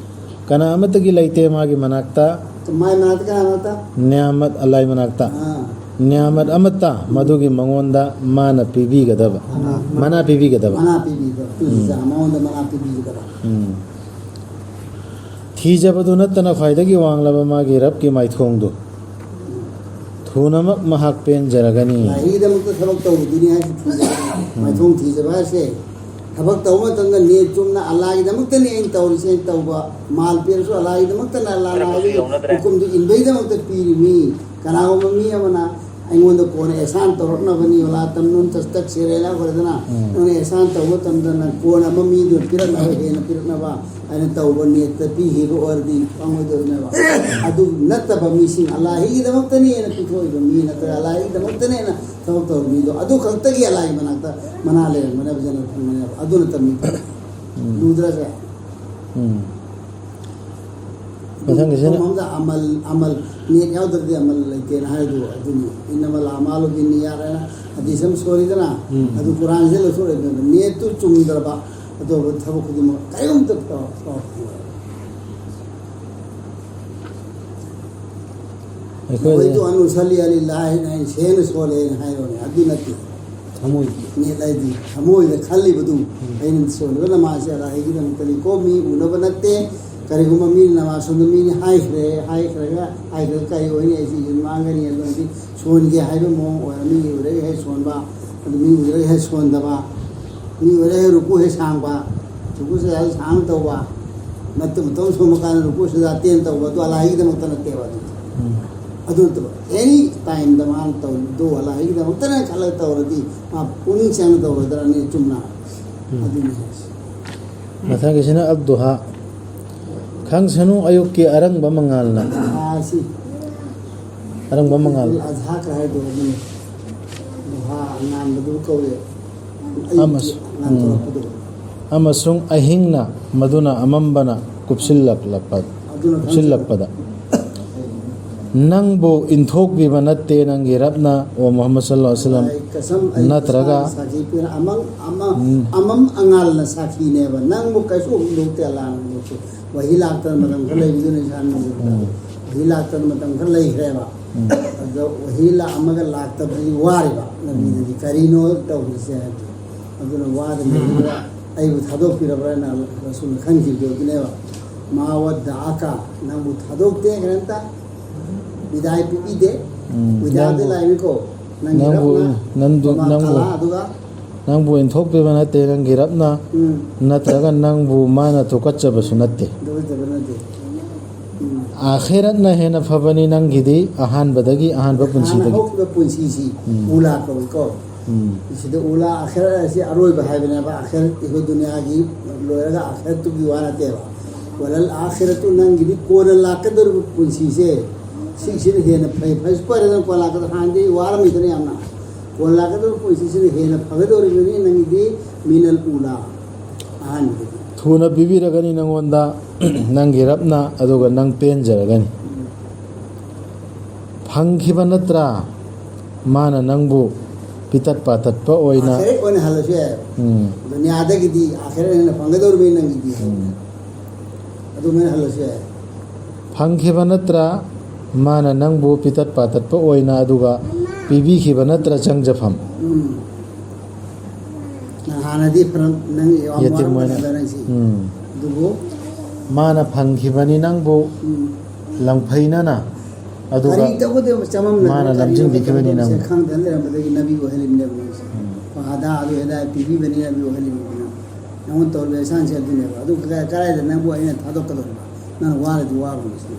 ꯀꯅꯥ ꯑꯃꯠꯇꯒꯤ ꯂꯩꯇꯦ ꯃꯥꯒꯤ ꯃꯅꯥꯛꯇ꯫ ꯃꯥꯒꯤ ꯃꯅꯥꯛꯇ ꯀꯅꯥ ꯃꯅꯥꯛꯇ? ꯅꯤꯌꯥꯃꯠ ꯑꯜꯂꯥꯍꯒꯤ ꯃꯅꯥꯛꯇ꯫ ꯑꯥ꯫ ꯅꯤꯌꯥꯃꯠ ꯑꯃꯠꯇ ꯃꯗꯨꯒꯤ ꯃꯉꯣꯟꯗ ꯃꯥꯅ ꯄꯤꯕꯤꯒꯗꯕ꯫ ꯃꯅꯥ꯫ ꯃꯅꯥ ꯄꯤꯕꯤꯒꯗꯕ꯫ ꯃꯅꯥ ꯄꯤꯕꯤꯒꯗꯕ꯫ ꯎꯝ꯫ ꯃꯉꯣꯟꯗ ꯃꯅꯥ ꯄꯤꯕꯤꯒꯗꯕ꯫ ꯎꯝ꯫ ꯊꯤꯖꯕꯗꯨ ꯅꯠꯇꯅ ꯈ꯭ꯋꯥꯏꯗꯒꯤ ꯋꯥꯡꯂꯕ ꯃꯥꯒꯤ ꯔꯕꯀꯤ ꯃꯥꯏꯊꯣꯡꯗꯨ ꯊꯨꯅꯃꯛ ꯃꯍꯥꯛ ꯄꯦꯟꯖꯔꯒꯅꯤ꯫ ꯑꯜꯂꯥꯍꯤꯒꯤꯗꯃꯛꯇ ꯊꯕꯛ ꯇꯧꯕꯗꯨꯅꯤ ꯍꯥꯏꯁꯦ ꯊꯤꯖꯕ꯫ ꯎꯝ꯫ ꯃꯥꯏꯊꯣꯡ ꯊꯤꯖꯕ ꯍꯥꯏꯁꯦ ꯊꯕꯛ ꯇꯧꯕ ꯃꯇꯝꯗ ꯅꯤꯌꯠ ꯆꯨꯝꯅ ꯑꯜꯂꯥꯍꯒꯤꯗꯃꯛꯇꯅꯤ ꯑꯩꯅ ꯇꯧꯔꯤꯁꯦ, ꯑꯩꯅ ꯇꯧꯕ ꯃꯥꯜ ꯄꯤꯔꯁꯨ ꯑꯜꯂꯥꯍꯒꯤꯗꯃꯛꯇꯅ, ꯑꯜꯂꯥꯍꯅ ꯍꯥꯏꯔꯤꯕ ꯍꯨꯀꯨꯝꯗꯨ ꯏꯟꯕꯒꯤꯗꯃꯛꯇ ꯄꯤꯔꯤꯃꯤ꯫ ꯀꯅꯥꯒꯨꯝꯕ ꯃꯤ ꯑꯃꯅ ꯑꯩꯉꯣꯟꯗ ꯀꯣꯟꯅ ꯑꯦꯁꯥꯟ ꯇꯧꯔꯛꯅꯕꯅꯤ, ꯋꯥꯂꯥ ꯇꯝꯅꯨꯟ ꯇꯁꯇꯛꯁꯤꯔ ꯍꯥꯏꯅ ꯑꯩꯈꯣꯏꯗꯅ ꯎꯝ꯫ ꯅꯪꯅ ꯑꯦꯁꯥꯟ ꯇꯧꯕ ꯃꯇꯝꯗ ꯅꯪ ꯀꯣꯟꯅ ꯑꯃ ꯃꯤꯗꯨ ꯄꯤꯔꯛꯅꯕ, ꯍꯦꯟꯅ ꯄꯤꯔꯛꯅꯕ ꯍꯥꯏꯅ ꯇꯧꯕ ꯅꯦꯠꯇ ꯄꯤꯈꯤꯕ ꯑꯣꯏꯔꯗꯤ ꯐꯪꯉꯣꯏꯗꯧꯔꯤꯅꯦꯕ꯫ ꯑꯗꯨ ꯅꯠꯇꯕ ꯃꯤꯁꯤꯡ ꯑꯜꯂꯥꯍꯤꯒꯤꯗꯃꯛꯇꯅꯦꯅ ꯄꯤꯊꯣꯛꯏꯕ ꯃꯤ ꯅꯠꯇ꯭ꯔꯒ ꯑꯜꯂꯥꯍꯤꯒꯤꯗꯃꯛꯇꯅꯦꯅ ꯊꯕꯛ ꯇꯧꯔꯤꯕ ꯃꯤꯗꯣ ꯑꯗꯨ ꯈꯛꯇꯒꯤ ꯑꯜꯂꯥꯍꯒꯤ ꯃꯅꯥꯛꯇ ꯃꯅꯥ ꯂꯩꯔꯝꯒꯅꯦꯕ, ꯖꯅ ꯐꯪꯒꯅꯦꯕ꯫ ꯑꯗꯨ ꯅꯠꯇꯕ ꯃꯤ ꯐꯪꯉꯣꯏ꯫ ꯎꯝ꯫ ꯂꯨꯗ꯭ꯔꯁꯦ? ꯎꯝ꯫ ꯃꯊꯪꯒꯤꯁꯤꯅ ꯃꯐꯝ ꯑꯃꯗ ꯑꯃꯜ, ꯑꯃꯜ, ꯅꯦꯠ ꯌꯥꯎꯗ꯭ꯔꯗꯤ ꯑꯃꯜ ꯂꯩꯇꯦꯅ ꯍꯥꯏꯗꯣ ꯑꯗꯨꯅꯤ꯫ "ꯏꯟꯅꯃꯜ ꯑꯃꯥꯂꯨ ꯕꯤꯟꯅꯤꯌꯥꯠ" ꯍꯥꯏꯅ ꯍꯗꯤꯁ ꯑꯃ ꯁꯣꯜꯂꯤꯗꯅ, ꯎꯝ꯫ ꯑꯗꯨ ꯀꯨꯔꯥꯟꯁꯦ ꯂꯧꯊꯣꯛꯂꯛꯏꯗꯅ, ꯅꯦꯠꯇꯨ ꯆꯨꯝꯗ꯭ꯔꯕ ꯑꯇꯣꯞꯄ ꯊꯕꯛ ꯈꯨꯗꯤꯡꯃꯛ ꯀꯔꯤꯒꯨꯝꯕ ꯇꯧ-, ꯇꯧꯔꯛꯄ꯫ ꯑꯩꯈꯣꯏꯗꯤ ꯅꯋꯩꯇꯨ ꯑꯟ ꯎꯁꯜꯂꯤ ꯂꯤꯜꯂꯥꯍꯤꯅ ꯑꯩꯅ ꯁꯦꯡꯅ ꯁꯣꯜꯂꯦꯅ ꯍꯥꯏꯔꯣꯅꯦ, ꯑꯗꯨ ꯅꯠꯇꯦ꯫ ꯊꯃꯣꯏꯒꯤ꯫ ꯅꯦꯠ ꯍꯥꯏꯗꯤ ꯊꯃꯣꯏꯗ ꯈꯜꯂꯤꯕꯗꯨ, ꯎꯝ꯫ ꯑꯩꯅ ꯁꯣꯜꯂꯤꯕ ꯅꯃꯥꯖꯁꯦ ꯑꯜꯂꯥꯍꯒꯤꯗꯃꯛꯇꯅꯤꯀꯣ, ꯃꯤ ꯎꯅꯕ ꯅꯠꯇꯦ꯫ ꯀꯔꯤꯒꯨꯝꯕ ꯃꯤꯅ ꯅꯃꯥꯖ ꯁꯣꯟꯕ ꯃꯤꯅꯤ ꯍꯥꯏꯈ꯭ꯔꯦ, ꯍꯥꯏꯈ꯭ꯔꯒ, ꯍꯥꯏꯈ꯭ꯔꯒ ꯀꯔꯤ ꯑꯣꯏꯅꯤ? ꯑꯩꯁꯦ ꯏꯖꯟ ꯃꯥꯡꯒꯅꯤ꯫ ꯑꯗꯨꯅꯗꯤ ꯁꯣꯟꯒꯦ ꯍꯥꯏꯕ ꯃꯑꯣꯡ ꯑꯣꯏꯔ, ꯃꯤ ꯎꯔꯒ ꯍꯦꯛ ꯁꯣꯟꯕ, ꯑꯗꯨ ꯃꯤ ꯎꯔꯒ ꯍꯦꯛ ꯁꯣꯟꯗꯕ, ꯃꯤ ꯎꯔꯒ ꯍꯦꯛ ꯔꯨꯀꯨ ꯍꯦꯛ ꯁꯥꯡꯕ, ꯔꯨꯀꯨ ꯁꯖꯗꯥ ꯁꯥꯡꯅ ꯇꯧꯕ, ꯃꯇꯝ, ꯃꯇꯝ ꯁꯣꯟꯕ ꯀꯥꯟꯗ ꯔꯨꯀꯨ ꯁꯖꯗꯥ ꯇꯦꯟ ꯇꯧꯕ, ꯑꯗꯨ ꯑꯜꯂꯥꯍꯒꯤꯗꯃꯛꯇ ꯅꯠꯇꯦꯕ꯫ ꯑꯗꯨ ꯎꯝ꯫ ꯑꯗꯨ ꯅꯠꯇꯕ, ꯑꯦꯅꯤ ꯇꯥꯏꯝꯗ ꯃꯥꯅ ꯇꯧꯔꯤꯗꯣ ꯑꯜꯂꯥꯍꯒꯤꯗꯃꯛꯇꯅꯦ ꯈꯜꯂꯒ ꯇꯧꯔꯗꯤ, ꯃꯥ ꯄꯨꯛꯅꯤꯡ ꯆꯪꯅ ꯇꯧꯔꯗ꯭ꯔꯅꯦ ꯆꯨꯝꯅ? ꯎꯝ꯫ ꯑꯗꯨꯅꯤ ꯍꯥꯏꯁꯦ꯫ ꯃꯊꯪꯒꯤꯁꯤꯅ ꯑꯗꯨꯍꯥ꯫ ꯈꯪꯁꯅꯨ ꯑꯌꯨꯛꯀꯤ ꯑꯔꯪꯕ ꯃꯉꯥꯜꯅ꯫ ꯑꯗꯨꯍꯥ ꯑꯁꯤ ꯑꯔꯪꯕ ꯃꯉꯥꯜ꯫ ꯑꯗꯨꯜ ꯑꯖꯍꯥ ꯀ ꯍꯥꯏꯗꯣ ꯑꯗꯨꯅꯤ꯫ ꯑꯗꯨꯍꯥ ꯑꯉꯥꯟꯕꯗꯨ ꯀꯧꯏ꯫ ꯑꯌꯨꯛꯀꯤ ꯑꯃꯁꯨ-, ꯎꯝ꯫ ꯉꯥꯟꯊꯣꯔꯛꯄꯗꯣ꯫ ꯑꯃꯁꯨꯡ ꯑꯍꯤꯡꯅ ꯃꯗꯨꯅ ꯑꯃꯝꯕꯅ ꯀꯨꯞꯁꯤꯜꯂꯛꯂꯛꯄ-, ꯑꯗꯨꯅ ꯀꯨꯞꯁꯤꯜꯂꯛꯄꯗ꯫ ꯅꯪꯕꯨ ꯏꯟꯊꯣꯛꯄꯤꯕ ꯅꯠꯇꯦ ꯅꯪꯒꯤ ꯔꯕꯅ, ꯑꯣ ꯃꯨꯍꯝꯃꯗ ꯁꯜꯂꯜꯂꯥꯍꯨ ꯑꯂꯩꯍꯤ ꯋꯥꯁꯜꯂꯝ, ꯑꯩ ꯀꯁꯝ, ꯑꯩ ꯅꯠꯇ꯭ꯔꯒ ꯏꯁꯥꯅ ꯁꯥꯈꯤ ꯄꯤꯔ-, ꯑꯃꯝ, ꯑꯃ-, ꯎꯝ꯫ ꯑꯃꯝ ꯑꯉꯥꯜꯅ ꯁꯥꯈꯤꯅꯦꯕ꯫ ꯅꯪꯕꯨ ꯀꯩꯁꯨ ꯍꯨꯟꯗꯣꯛꯇꯦ ꯑꯜꯂꯥꯍꯅ ꯍꯨꯟꯗꯣꯛꯇꯦ꯫ ꯋꯥꯍꯤ ꯂꯥꯛꯇꯅ ꯃꯇꯝ ꯈꯔ ꯂꯩꯕꯗꯨꯅ ꯏꯁꯥꯅ ꯎꯝ꯫ ꯋꯥꯍꯤ ꯂꯥꯛꯇꯅ ꯃꯇꯝ ꯈꯔ ꯂꯩꯈ꯭ꯔꯦꯕ꯫ ꯎꯝ꯫ ꯑꯗꯣ ꯋꯥꯍꯤ ꯂꯥꯛꯑꯝꯃꯒ ꯂꯥꯛꯇꯕꯗꯒꯤ ꯋꯥꯔꯤꯕ ꯅꯕꯤꯗꯨꯗꯤ꯫ ꯎꯝ꯫ ꯀꯔꯤꯅꯣ ꯇꯧꯔꯤꯁꯦ ꯍꯥꯏꯕꯗꯣ꯫ ꯑꯗꯨꯅ ꯋꯥꯗ ꯂꯩꯔꯒ ꯑꯩꯕꯨ ꯊꯥꯗꯣꯛꯄꯤꯔꯕ꯭ꯔꯥ ꯍꯥꯏꯅ ꯔꯁꯨꯜꯅ ꯈꯟꯈꯤꯕꯗꯣ ꯑꯗꯨꯅꯦꯕ꯫ "ꯃꯥ ꯋꯗꯗꯑꯀ", ꯅꯪꯕꯨ ꯊꯥꯗꯣꯛꯇꯦ ꯀꯔꯤꯝꯇ, ꯕꯤꯗꯥꯏ ꯄꯤꯕꯤꯗꯦ꯫ ꯎꯝ, ꯋꯤꯗꯥꯗꯤ ꯅꯪꯕꯨ, ꯂꯥꯛꯏꯅꯤꯀꯣ, ꯅꯪꯒꯤ ꯅꯪꯕꯨ, ꯔꯕꯅ, ꯅꯪꯗꯨ, ꯃꯃꯥ ꯅꯪꯕꯨ, ꯀꯂꯥ, ꯑꯗꯨꯒ ꯅꯪꯕꯨ ꯏꯟꯊꯣꯛꯄꯤꯕ ꯅꯠꯇꯦ ꯅꯪꯒꯤ ꯔꯕꯅ, ꯎꯝ꯫ ꯅꯠꯇ꯭ꯔꯒ ꯅꯪꯕꯨ ꯃꯥꯅ ꯊꯨꯀꯠꯆꯕꯁꯨ ꯅꯠꯇꯦ꯫ ꯊꯨꯀꯠꯆꯕ ꯅꯠꯇꯦ꯫ ꯑꯥꯈꯤꯔꯠꯅ ꯍꯦꯟꯅ ꯐꯕꯅꯤ ꯅꯪꯒꯤꯗꯤ ꯑꯍꯥꯟꯕꯗꯒꯤ, ꯑꯍꯥꯟꯕ ꯍꯥꯟꯅ ꯄꯨꯟꯁꯤꯗꯒꯤ꯫ ꯍꯧꯈꯤꯕ ꯄꯨꯟꯁꯤꯁꯤ ꯎꯝ꯫ ꯎꯂꯥ ꯀꯧꯏꯀꯣ꯫ ꯎꯝ꯫ ꯁꯤꯗ ꯎꯂꯥ ꯑꯥꯈꯤꯔꯠ ꯍꯥꯏꯁꯤ ꯑꯔꯣꯏꯕ ꯍꯥꯏꯕꯅꯦꯕ꯫ ꯑꯥꯈꯤꯔꯠ ꯑꯩꯈꯣꯏ ꯗꯨꯅꯤꯌꯥꯒꯤ ꯂꯣꯏꯔꯒ ꯑꯥꯈꯤꯔꯠꯇꯨꯒꯤ ꯋꯥ ꯅꯠꯇꯦꯕ꯫ ꯋꯂꯜ ꯑꯥꯈꯤꯔꯠꯇꯨ ꯅꯪꯒꯤꯗꯤ ꯀꯣꯟꯅ ꯂꯥꯛꯀꯗꯧꯔꯤꯕ ꯄꯨꯟꯁꯤꯁꯦ ꯁꯤꯁꯤꯅ ꯍꯦꯟꯅ ꯐꯩ꯫ ꯐꯩꯁꯨ ꯐꯔꯦꯗꯅ ꯀꯣꯟꯅ ꯂꯥꯛꯀꯗꯧꯔꯤꯕ꯫ ꯍꯥꯟꯅꯗꯤ ꯋꯥꯔꯝꯃꯤꯗꯅ ꯌꯥꯝꯅ꯫ ꯀꯣꯟꯅ ꯂꯥꯛꯀꯗꯧꯔꯤꯕ ꯄꯨꯟꯁꯤꯁꯤꯅ ꯍꯦꯟꯅ ꯐꯒꯗꯧꯔꯤꯕꯅꯤ ꯅꯪꯒꯤꯗꯤ ꯃꯤꯅꯜ ꯎꯂꯥ꯫ ꯑꯍꯥꯟꯕꯗꯒꯤ꯫ ꯊꯨꯅ ꯄꯤꯕꯤꯔꯒꯅꯤ ꯅꯪꯉꯣꯟꯗ ꯅꯪꯒꯤ ꯔꯕꯅ, ꯑꯗꯨꯒ ꯅꯪ ꯄꯦꯟꯖꯔꯒꯅꯤ꯫ ꯐꯪꯈꯤꯕ ꯅꯠꯇ꯭ꯔꯥ ꯃꯥꯅ ꯅꯪꯕꯨ ꯄꯤꯇꯠ ꯄꯥꯇꯠꯄ ꯑꯣꯏꯅ? ꯑꯥꯈꯤꯔꯠ ꯑꯣꯏꯅ ꯍꯜꯂꯁꯨ ꯌꯥꯏ꯫ ꯎꯝ꯫ ꯗꯨꯅꯤꯌꯥꯗꯒꯤꯗꯤ ꯑꯥꯈꯤꯔꯠ ꯍꯦꯟꯅ ꯐꯪꯒꯗꯧꯔꯤꯕꯅꯤ ꯅꯪꯒꯤꯗꯤ꯫ ꯎꯝ꯫ ꯑꯗꯨꯃꯥꯏꯅ ꯍꯜꯂꯁꯨ ꯌꯥꯏ꯫ ꯐꯪꯈꯤꯕ ꯅꯠꯇ꯭ꯔꯥ ꯃꯥꯅ ꯅꯪꯕꯨ ꯄꯤꯇꯠ ꯄꯥꯇꯠꯄ ꯑꯣꯏꯅ, ꯑꯗꯨꯒ ꯄꯤꯕꯤꯈꯤꯕ ꯅꯠꯇ꯭ꯔꯥ ꯆꯪꯖꯐꯝ? ꯎꯝ꯫ ꯅꯪ ꯍꯥꯟꯅꯗꯤ ꯐꯅ-, ꯅꯪ ꯌꯥꯝ ꯌꯦꯇꯤꯝ ꯑꯣꯏꯅ꯫ ꯋꯥꯔꯝꯒꯅꯦꯕ ꯅꯪꯁꯤ꯫ ꯎꯝ꯫ ꯑꯗꯨꯕꯨ ꯃꯥꯅ ꯐꯪꯈꯤꯕꯅꯤ ꯅꯪꯕꯨ ꯎꯝ꯫ ꯂꯪꯐꯩꯅꯅ, ꯑꯗꯨꯒ ꯀꯔꯤ ꯇꯧꯒꯗꯕ ꯆꯃꯝꯅꯗꯅ ꯃꯥꯅ ꯀꯔꯤ ꯂꯝꯖꯤꯡꯕꯤꯈꯤꯕꯅꯤ ꯇꯧꯒꯗꯕꯁꯦ ꯅꯪꯕꯨ꯫ ꯈꯪꯗꯅ ꯂꯩꯔꯝꯕꯗꯒꯤ ꯅꯕꯤ ꯑꯣꯏꯍꯜꯂꯤꯕꯅꯦꯕ ꯅꯪꯁꯦ꯫ ꯎꯝ꯫ ꯐꯍꯗꯥ ꯑꯗꯨ ꯍꯤꯗꯥꯌꯠ ꯄꯤꯕꯤꯕꯅꯤ ꯅꯕꯤ ꯑꯣꯏꯍꯜꯂꯤꯕꯅꯤ꯫ ꯅꯪꯉꯣꯟꯗ ꯇꯧꯔꯤꯕ ꯏꯁꯥꯟꯁꯦ ꯑꯗꯨꯅꯦꯕ꯫ ꯑꯗꯨ ꯀꯗꯥꯏ-, ꯀꯗꯥꯏꯗ ꯅꯪꯕꯨ ꯑꯩꯅ ꯊꯥꯗꯣꯛꯀꯗꯧꯔꯤꯕ? ꯅꯪ ꯋꯥꯔꯗꯤ ꯋꯥꯔꯨꯅꯨ ꯁꯤꯅꯤ꯫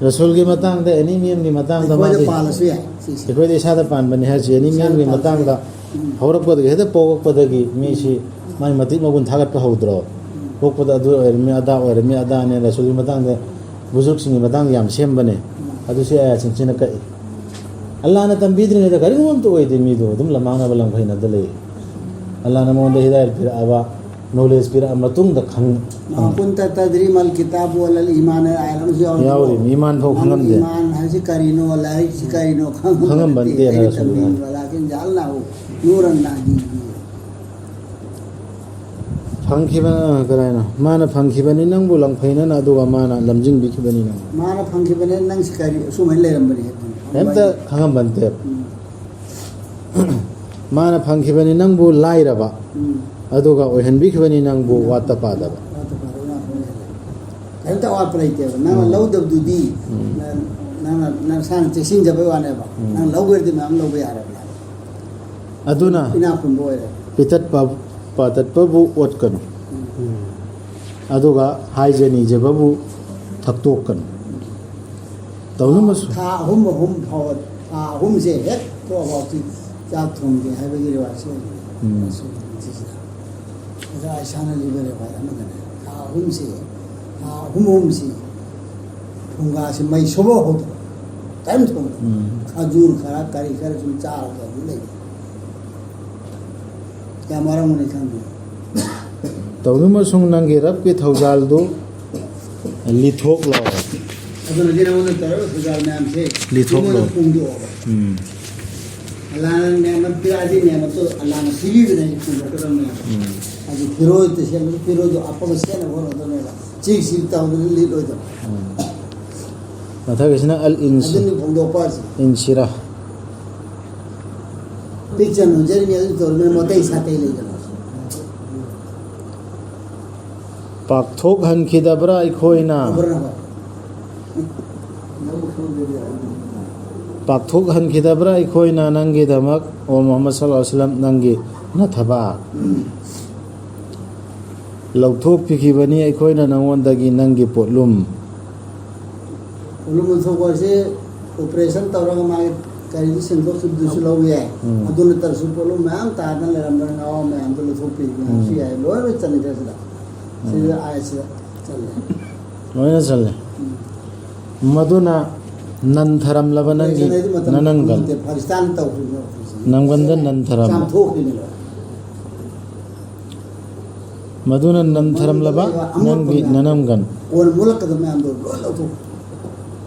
ꯔꯁꯨꯜꯒꯤ ꯃꯇꯥꯡꯗ, ꯑꯦꯅꯤ ꯃꯤ ꯑꯃꯒꯤ ꯃꯇꯥꯡꯗ ꯑꯩꯈꯣꯏꯗ ꯃꯥꯒꯤ ꯄꯥꯜꯂꯁꯨ ꯌꯥꯏ ꯁꯤꯁꯦ꯫ ꯑꯩꯈꯣꯏꯗ ꯏꯁꯥꯗ ꯄꯥꯟꯕꯅꯤ ꯍꯥꯏꯁꯤ ꯑꯦꯅꯤ ꯃꯤ ꯏꯁꯥꯗ ꯑꯃꯒꯤ ꯄꯥꯜꯂꯁꯨ ꯃꯇꯥꯡꯗ ꯌꯥꯏ꯫ ꯎꯝ꯫ ꯍꯧꯔꯛꯄꯗꯒꯤ, ꯍꯦꯛꯇ ꯄꯣꯛꯂꯛꯄꯗꯒꯤ ꯃꯤꯁꯤ ꯎꯝ꯫ ꯃꯥꯒꯤ ꯃꯇꯤꯛ ꯃꯒꯨꯟ ꯊꯥꯒꯠꯄ ꯍꯧꯗ꯭ꯔꯣ? ꯎꯝ꯫ ꯄꯣꯛꯄꯗ ꯑꯗꯨ ꯑꯣꯏꯔꯝꯃꯤ, ꯑꯗꯥ ꯑꯣꯏꯔꯝꯃꯤ, ꯑꯗꯥꯅꯦ, ꯔꯁꯨꯜꯒꯤ ꯃꯇꯥꯡꯗ, ꯕꯨꯖꯨꯔꯒꯁꯤꯡꯒꯤ ꯃꯇꯥꯡꯗ ꯌꯥꯝ ꯁꯦꯝꯕꯅꯦ꯫ ꯎꯝ꯫ ꯑꯗꯨꯁꯨ ꯑꯥꯌꯥꯠꯁꯤꯡꯁꯤꯅ ꯀꯛꯏ꯫ ꯑꯜꯂꯥꯍꯅ ꯇꯝꯕꯤꯗ꯭ꯔꯤꯉꯩꯗ ꯀꯔꯤꯒꯨꯝꯕ ꯑꯝꯇ ꯑꯣꯏꯗꯦ, ꯃꯤꯗꯣ ꯑꯗꯨꯝ ꯂꯃꯥꯡꯅꯕ ꯂꯝꯈꯩꯅꯗ ꯂꯩ꯫ ꯑꯜꯂꯥꯍꯅ ꯃꯉꯣꯟꯗ ꯍꯤꯗꯥꯌꯠ ꯄꯤꯔꯛꯑꯕ, ꯅꯣꯂꯦꯖ ꯄꯤꯔꯛꯑ ꯃꯇꯨꯡꯗ ꯈꯪ-, ꯃꯥ ꯈꯪ-, ꯀꯨꯟꯇ ꯇꯗ꯭ꯔꯤ ꯃꯜ ꯀꯤꯇꯥꯕ ꯋꯂꯜ ꯏꯃꯥꯟ ꯍꯥꯏꯅ ꯑꯃꯁꯨ ꯌꯥꯎꯔꯤꯀꯣ꯫ ꯌꯥꯎꯔꯤ, ꯏꯃꯥꯟ ꯐꯥꯎ ꯅꯪ ꯈꯪꯉꯝꯗꯦ꯫ ꯏꯃꯥꯟ ꯍꯥꯏꯁꯤ ꯀꯔꯤꯅꯣ, ꯂꯥꯏꯔꯤꯛꯁꯤ ꯀꯔꯤꯅꯣ ꯈꯪꯉꯝꯕ ꯈꯪꯉꯝꯕ ꯅꯠꯇꯦ, ꯅꯠꯇꯦ, ꯑꯩꯅ ꯅꯪꯁꯨ ꯇꯝꯕꯤꯕ꯫ ꯈꯪꯉꯝꯕ꯫ ꯋꯂꯥꯀꯤꯟ ꯖꯑꯜꯅꯥꯍꯨ ꯅꯨꯔꯟ ꯅꯍꯗꯤ ꯕꯤꯍꯤ꯫ ꯐꯪꯈꯤꯕ, ꯀꯗꯥꯏꯅꯣ? ꯃꯥꯅ ꯐꯪꯈꯤꯕꯅꯤ ꯅꯪꯕꯨ ꯂꯪꯐꯩꯅꯅ, ꯑꯗꯨꯒ ꯃꯥꯅ ꯂꯝꯖꯤꯡꯕꯤꯈꯤꯕꯅꯤ ꯅꯪꯕꯨ꯫ ꯃꯥꯅ ꯐꯪꯈꯤꯕꯅꯤ ꯅꯪꯁꯤ ꯀꯔꯤ ꯑꯁꯨꯃꯥꯏꯅ ꯂꯩꯔꯝꯕꯅꯤ ꯍꯥꯏꯕꯗꯨꯅꯤ꯫ ꯀꯩꯝꯇ ꯈꯪꯉꯝꯕ ꯅꯠꯇꯦꯕ꯫ ꯎꯝ꯫ ꯃꯥꯅ ꯐꯪꯈꯤꯕꯅꯤ ꯅꯪꯕꯨ ꯂꯥꯏꯔꯕ, ꯎꯝ꯫ ꯑꯗꯨꯒ ꯑꯣꯏꯍꯟꯕꯤꯈꯤꯕꯅꯤ ꯅꯪꯕꯨ ꯎꯝ꯫ ꯋꯥꯠꯇ ꯄꯥꯗꯕ꯫ ꯋꯥꯠꯇ ꯄꯥꯗꯕ ꯉꯥꯛꯇ ꯑꯣꯏꯍꯜꯂꯦ꯫ ꯀꯔꯤꯝꯇ ꯑꯋꯥꯠꯄ ꯂꯩꯇꯦꯕ꯫ ꯅꯪꯅ ꯎꯝ꯫ ꯂꯧꯗꯕꯗꯨꯗꯤ ꯎꯝ꯫ ꯅꯪ-, ꯅꯪꯅ ꯅꯁꯥꯅ ꯆꯦꯛꯁꯤꯟꯖꯕꯩ ꯋꯥꯅꯦꯕ꯫ ꯎꯝ꯫ ꯅꯪ ꯂꯧꯒꯦꯗꯤ ꯃꯌꯥꯝ ꯂꯧꯕ ꯌꯥꯔꯕꯅꯦ꯫ ꯑꯗꯨꯅ ꯏꯅꯥꯛ ꯈꯨꯟꯕ ꯑꯣꯏꯔꯦ꯫ ꯄꯤꯇꯠꯄ ꯄꯥꯇꯠꯄꯕꯨ ꯑꯣꯠꯀꯅꯨ꯫ ꯎꯝ꯫ ꯎꯝ꯫ ꯑꯗꯨꯒ ꯍꯥꯏꯖ ꯅꯤꯖꯕꯕꯨ ꯊꯛꯇꯣꯛꯀꯅꯨ꯫ ꯇꯧꯅꯨ ꯃꯁꯨ꯫ ꯊꯥ ꯑꯍꯨꯝ ꯑꯍꯨꯝ ꯐꯥꯎꯕ, ꯊꯥ ꯑꯍꯨꯝꯁꯦ ꯍꯦꯛ ꯊꯣꯛꯑꯐꯥꯎꯗꯤ ꯆꯥꯛ ꯊꯣꯡꯗꯦ ꯍꯥꯏꯕꯒꯤ ꯔꯤꯋꯥꯏꯠꯁꯦ ꯂꯩ꯫ ꯎꯝ꯫ ꯑꯁꯤꯒꯤ ꯁꯤꯁꯤꯗ꯫ ꯑꯣꯖꯥ ꯏꯁꯥꯅ ꯂꯤꯕ ꯔꯤꯋꯥꯏꯠ ꯑꯃꯗꯅꯦ, ꯊꯥ ꯑꯍꯨꯝꯁꯤ, ꯊꯥ ꯑꯍꯨꯝ ꯑꯍꯨꯝꯁꯤ ꯐꯨꯡꯒꯥꯁꯤ ꯃꯩ ꯁꯨꯕ ꯍꯧꯗꯕ, ꯀꯔꯤꯝ ꯊꯣꯡꯗꯕ꯫ ꯎꯝ꯫ ꯈꯖꯨꯔ ꯈꯔ ꯀꯔꯤ ꯈꯔ ꯁꯨꯝ ꯆꯥꯔꯒ ꯑꯗꯨꯝ ꯂꯩꯕ꯫ ꯀꯌꯥꯝ ꯋꯥꯔꯝꯒꯅꯤ ꯈꯪꯗꯦ꯫ ꯇꯧꯅꯨ ꯃꯁꯨꯡ ꯅꯪꯒꯤ ꯔꯕꯀꯤ ꯊꯧꯖꯥꯜꯗꯨ ꯂꯤꯊꯣꯛꯂꯣ꯫ ꯑꯗꯨꯅꯗꯤ ꯅꯉꯣꯟꯗ ꯇꯧꯔꯤꯕ ꯊꯧꯖꯥꯜ ꯃꯌꯥꯝꯁꯦ ꯂꯤꯊꯣꯛꯂꯣ꯫ ꯃꯤꯉꯣꯟꯗ ꯐꯣꯡꯗꯣꯛꯑꯣꯕ꯫ ꯎꯝ꯫ ꯑꯜꯂꯥꯅ ꯅꯤꯌꯥꯃꯠ ꯄꯤꯔꯛꯑꯗꯤ ꯅꯤꯌꯥꯃꯠꯇꯣ ꯑꯜꯂꯥꯅ ꯄꯤꯕꯤꯕꯅꯦ ꯍꯥꯏꯁꯦ ꯐꯣꯡꯗꯣꯛꯀꯗꯕꯅꯦ꯫ ꯎꯝ꯫ ꯍꯥꯏꯗꯤ ꯐꯤꯔꯣꯏ ꯇꯁꯦꯡꯕꯗꯤ ꯐꯤꯔꯣꯏꯗꯣ ꯑꯐꯕ ꯁꯦꯠꯅꯕ ꯍꯣꯠꯅꯗꯕꯅꯦꯕ꯫ ꯆꯤꯛ ꯆꯤꯛ ꯇꯧꯗꯅ ꯂꯤꯠꯂꯣꯏꯗꯕ꯫ ꯎꯝ꯫ ꯃꯊꯪꯒꯤꯁꯤꯅ ꯑꯜ ꯏꯟꯁ-, ꯑꯗꯨꯅꯤ ꯐꯣꯡꯗꯣꯛꯄ ꯍꯥꯏꯁꯦ꯫ ꯏꯟꯁꯤꯔꯥ꯫ ꯄꯤꯛ ꯆꯟ ꯍꯨꯟꯖꯔꯤꯅꯤ ꯑꯗꯨ ꯇꯧꯔꯤꯅꯤ ꯃꯇꯩ ꯁꯥꯇꯩ ꯂꯩꯗꯅ꯫ ꯄꯥꯛꯊꯣꯛꯍꯟꯈꯤꯗꯕ꯭ꯔꯥ ꯑꯩꯈꯣꯏꯅ? ꯇꯧꯕ꯭ꯔꯥ ꯅꯪ? ꯄꯥꯛꯊꯣꯛꯍꯟꯈꯤꯗꯕ꯭ꯔꯥ ꯑꯩꯈꯣꯏꯅ ꯅꯪꯒꯤꯗꯃꯛ, ꯑꯣ ꯃꯨꯍꯝꯃꯗ ꯁꯜꯂꯜꯂꯥꯍꯨ ꯑꯂꯩꯍꯤ ꯋꯁꯜꯂꯝ, ꯅꯪꯒꯤ ꯅꯊꯕꯥꯛ? ꯂꯧꯊꯣꯛꯄꯤꯈꯤꯕꯅꯤ ꯑꯩꯈꯣꯏꯅ ꯅꯉꯣꯟꯗꯒꯤ ꯅꯪꯒꯤ ꯄꯣꯠꯂꯨꯝ꯫ ꯄꯣꯠꯂꯨꯝ ꯂꯧꯊꯣꯛꯄ ꯍꯥꯏꯁꯦ ꯑꯣꯄꯔꯦꯁꯟ ꯇꯧꯔꯒ ꯃꯥꯒꯤ ꯀꯔꯤꯗꯨ ꯁꯦꯡꯗꯣꯛꯈꯤꯕꯗꯨꯁꯨ ꯂꯧꯕ ꯌꯥꯏ꯫ ꯎꯝ꯫ ꯑꯗꯨ ꯅꯠꯇ꯭ꯔꯁꯨ ꯄꯣꯠꯂꯨꯝ ꯃꯌꯥꯝ ꯇꯥꯗꯅ ꯂꯩꯔꯝꯕꯅ ꯉꯥꯎꯔ ꯃꯌꯥꯝꯗꯨ ꯂꯧꯊꯣꯛꯄꯤꯕꯁꯨ ꯎꯝ꯫ ꯌꯥꯏ꯫ ꯂꯣꯏ ꯂꯣꯏ ꯆꯟꯈ꯭ꯔꯦ ꯁꯤꯗ꯫ ꯁꯤꯗ ꯑꯥꯏꯁꯤꯗ ꯆꯜꯂꯦ꯫ ꯂꯣꯏꯅ ꯆꯜꯂꯦ꯫ ꯎꯝ꯫ ꯃꯗꯨꯅ ꯅꯟꯊꯔꯝꯂꯕ ꯅꯪꯒꯤ ꯑꯣꯄꯔꯦꯁꯟ ꯍꯥꯏꯗꯤ ꯃꯇꯝ ꯅꯅꯪꯒꯟ꯫ ꯈꯪꯗꯦ, ꯐꯥꯔꯤꯁꯇꯥꯟ ꯇꯧꯈꯤꯕꯅꯦ ꯑꯣꯄꯔꯦꯁꯟ꯫ ꯅꯪꯒꯟꯗ ꯅꯟꯊꯔꯝꯕ꯫ ꯆꯥꯝꯊꯣꯛꯈꯤꯕꯅꯦꯕ꯫ ꯃꯗꯨꯅ ꯅꯟꯊꯔꯝꯂꯕ ꯅꯪꯒꯤ ꯅꯅꯝꯒꯟ꯫ ꯀꯣꯟꯅ ꯃꯨꯜꯂꯛꯀꯗꯕ ꯃꯌꯥꯝꯗꯣ ꯂꯣꯏ ꯂꯧꯊꯣꯛꯈ꯭ꯔꯦ꯫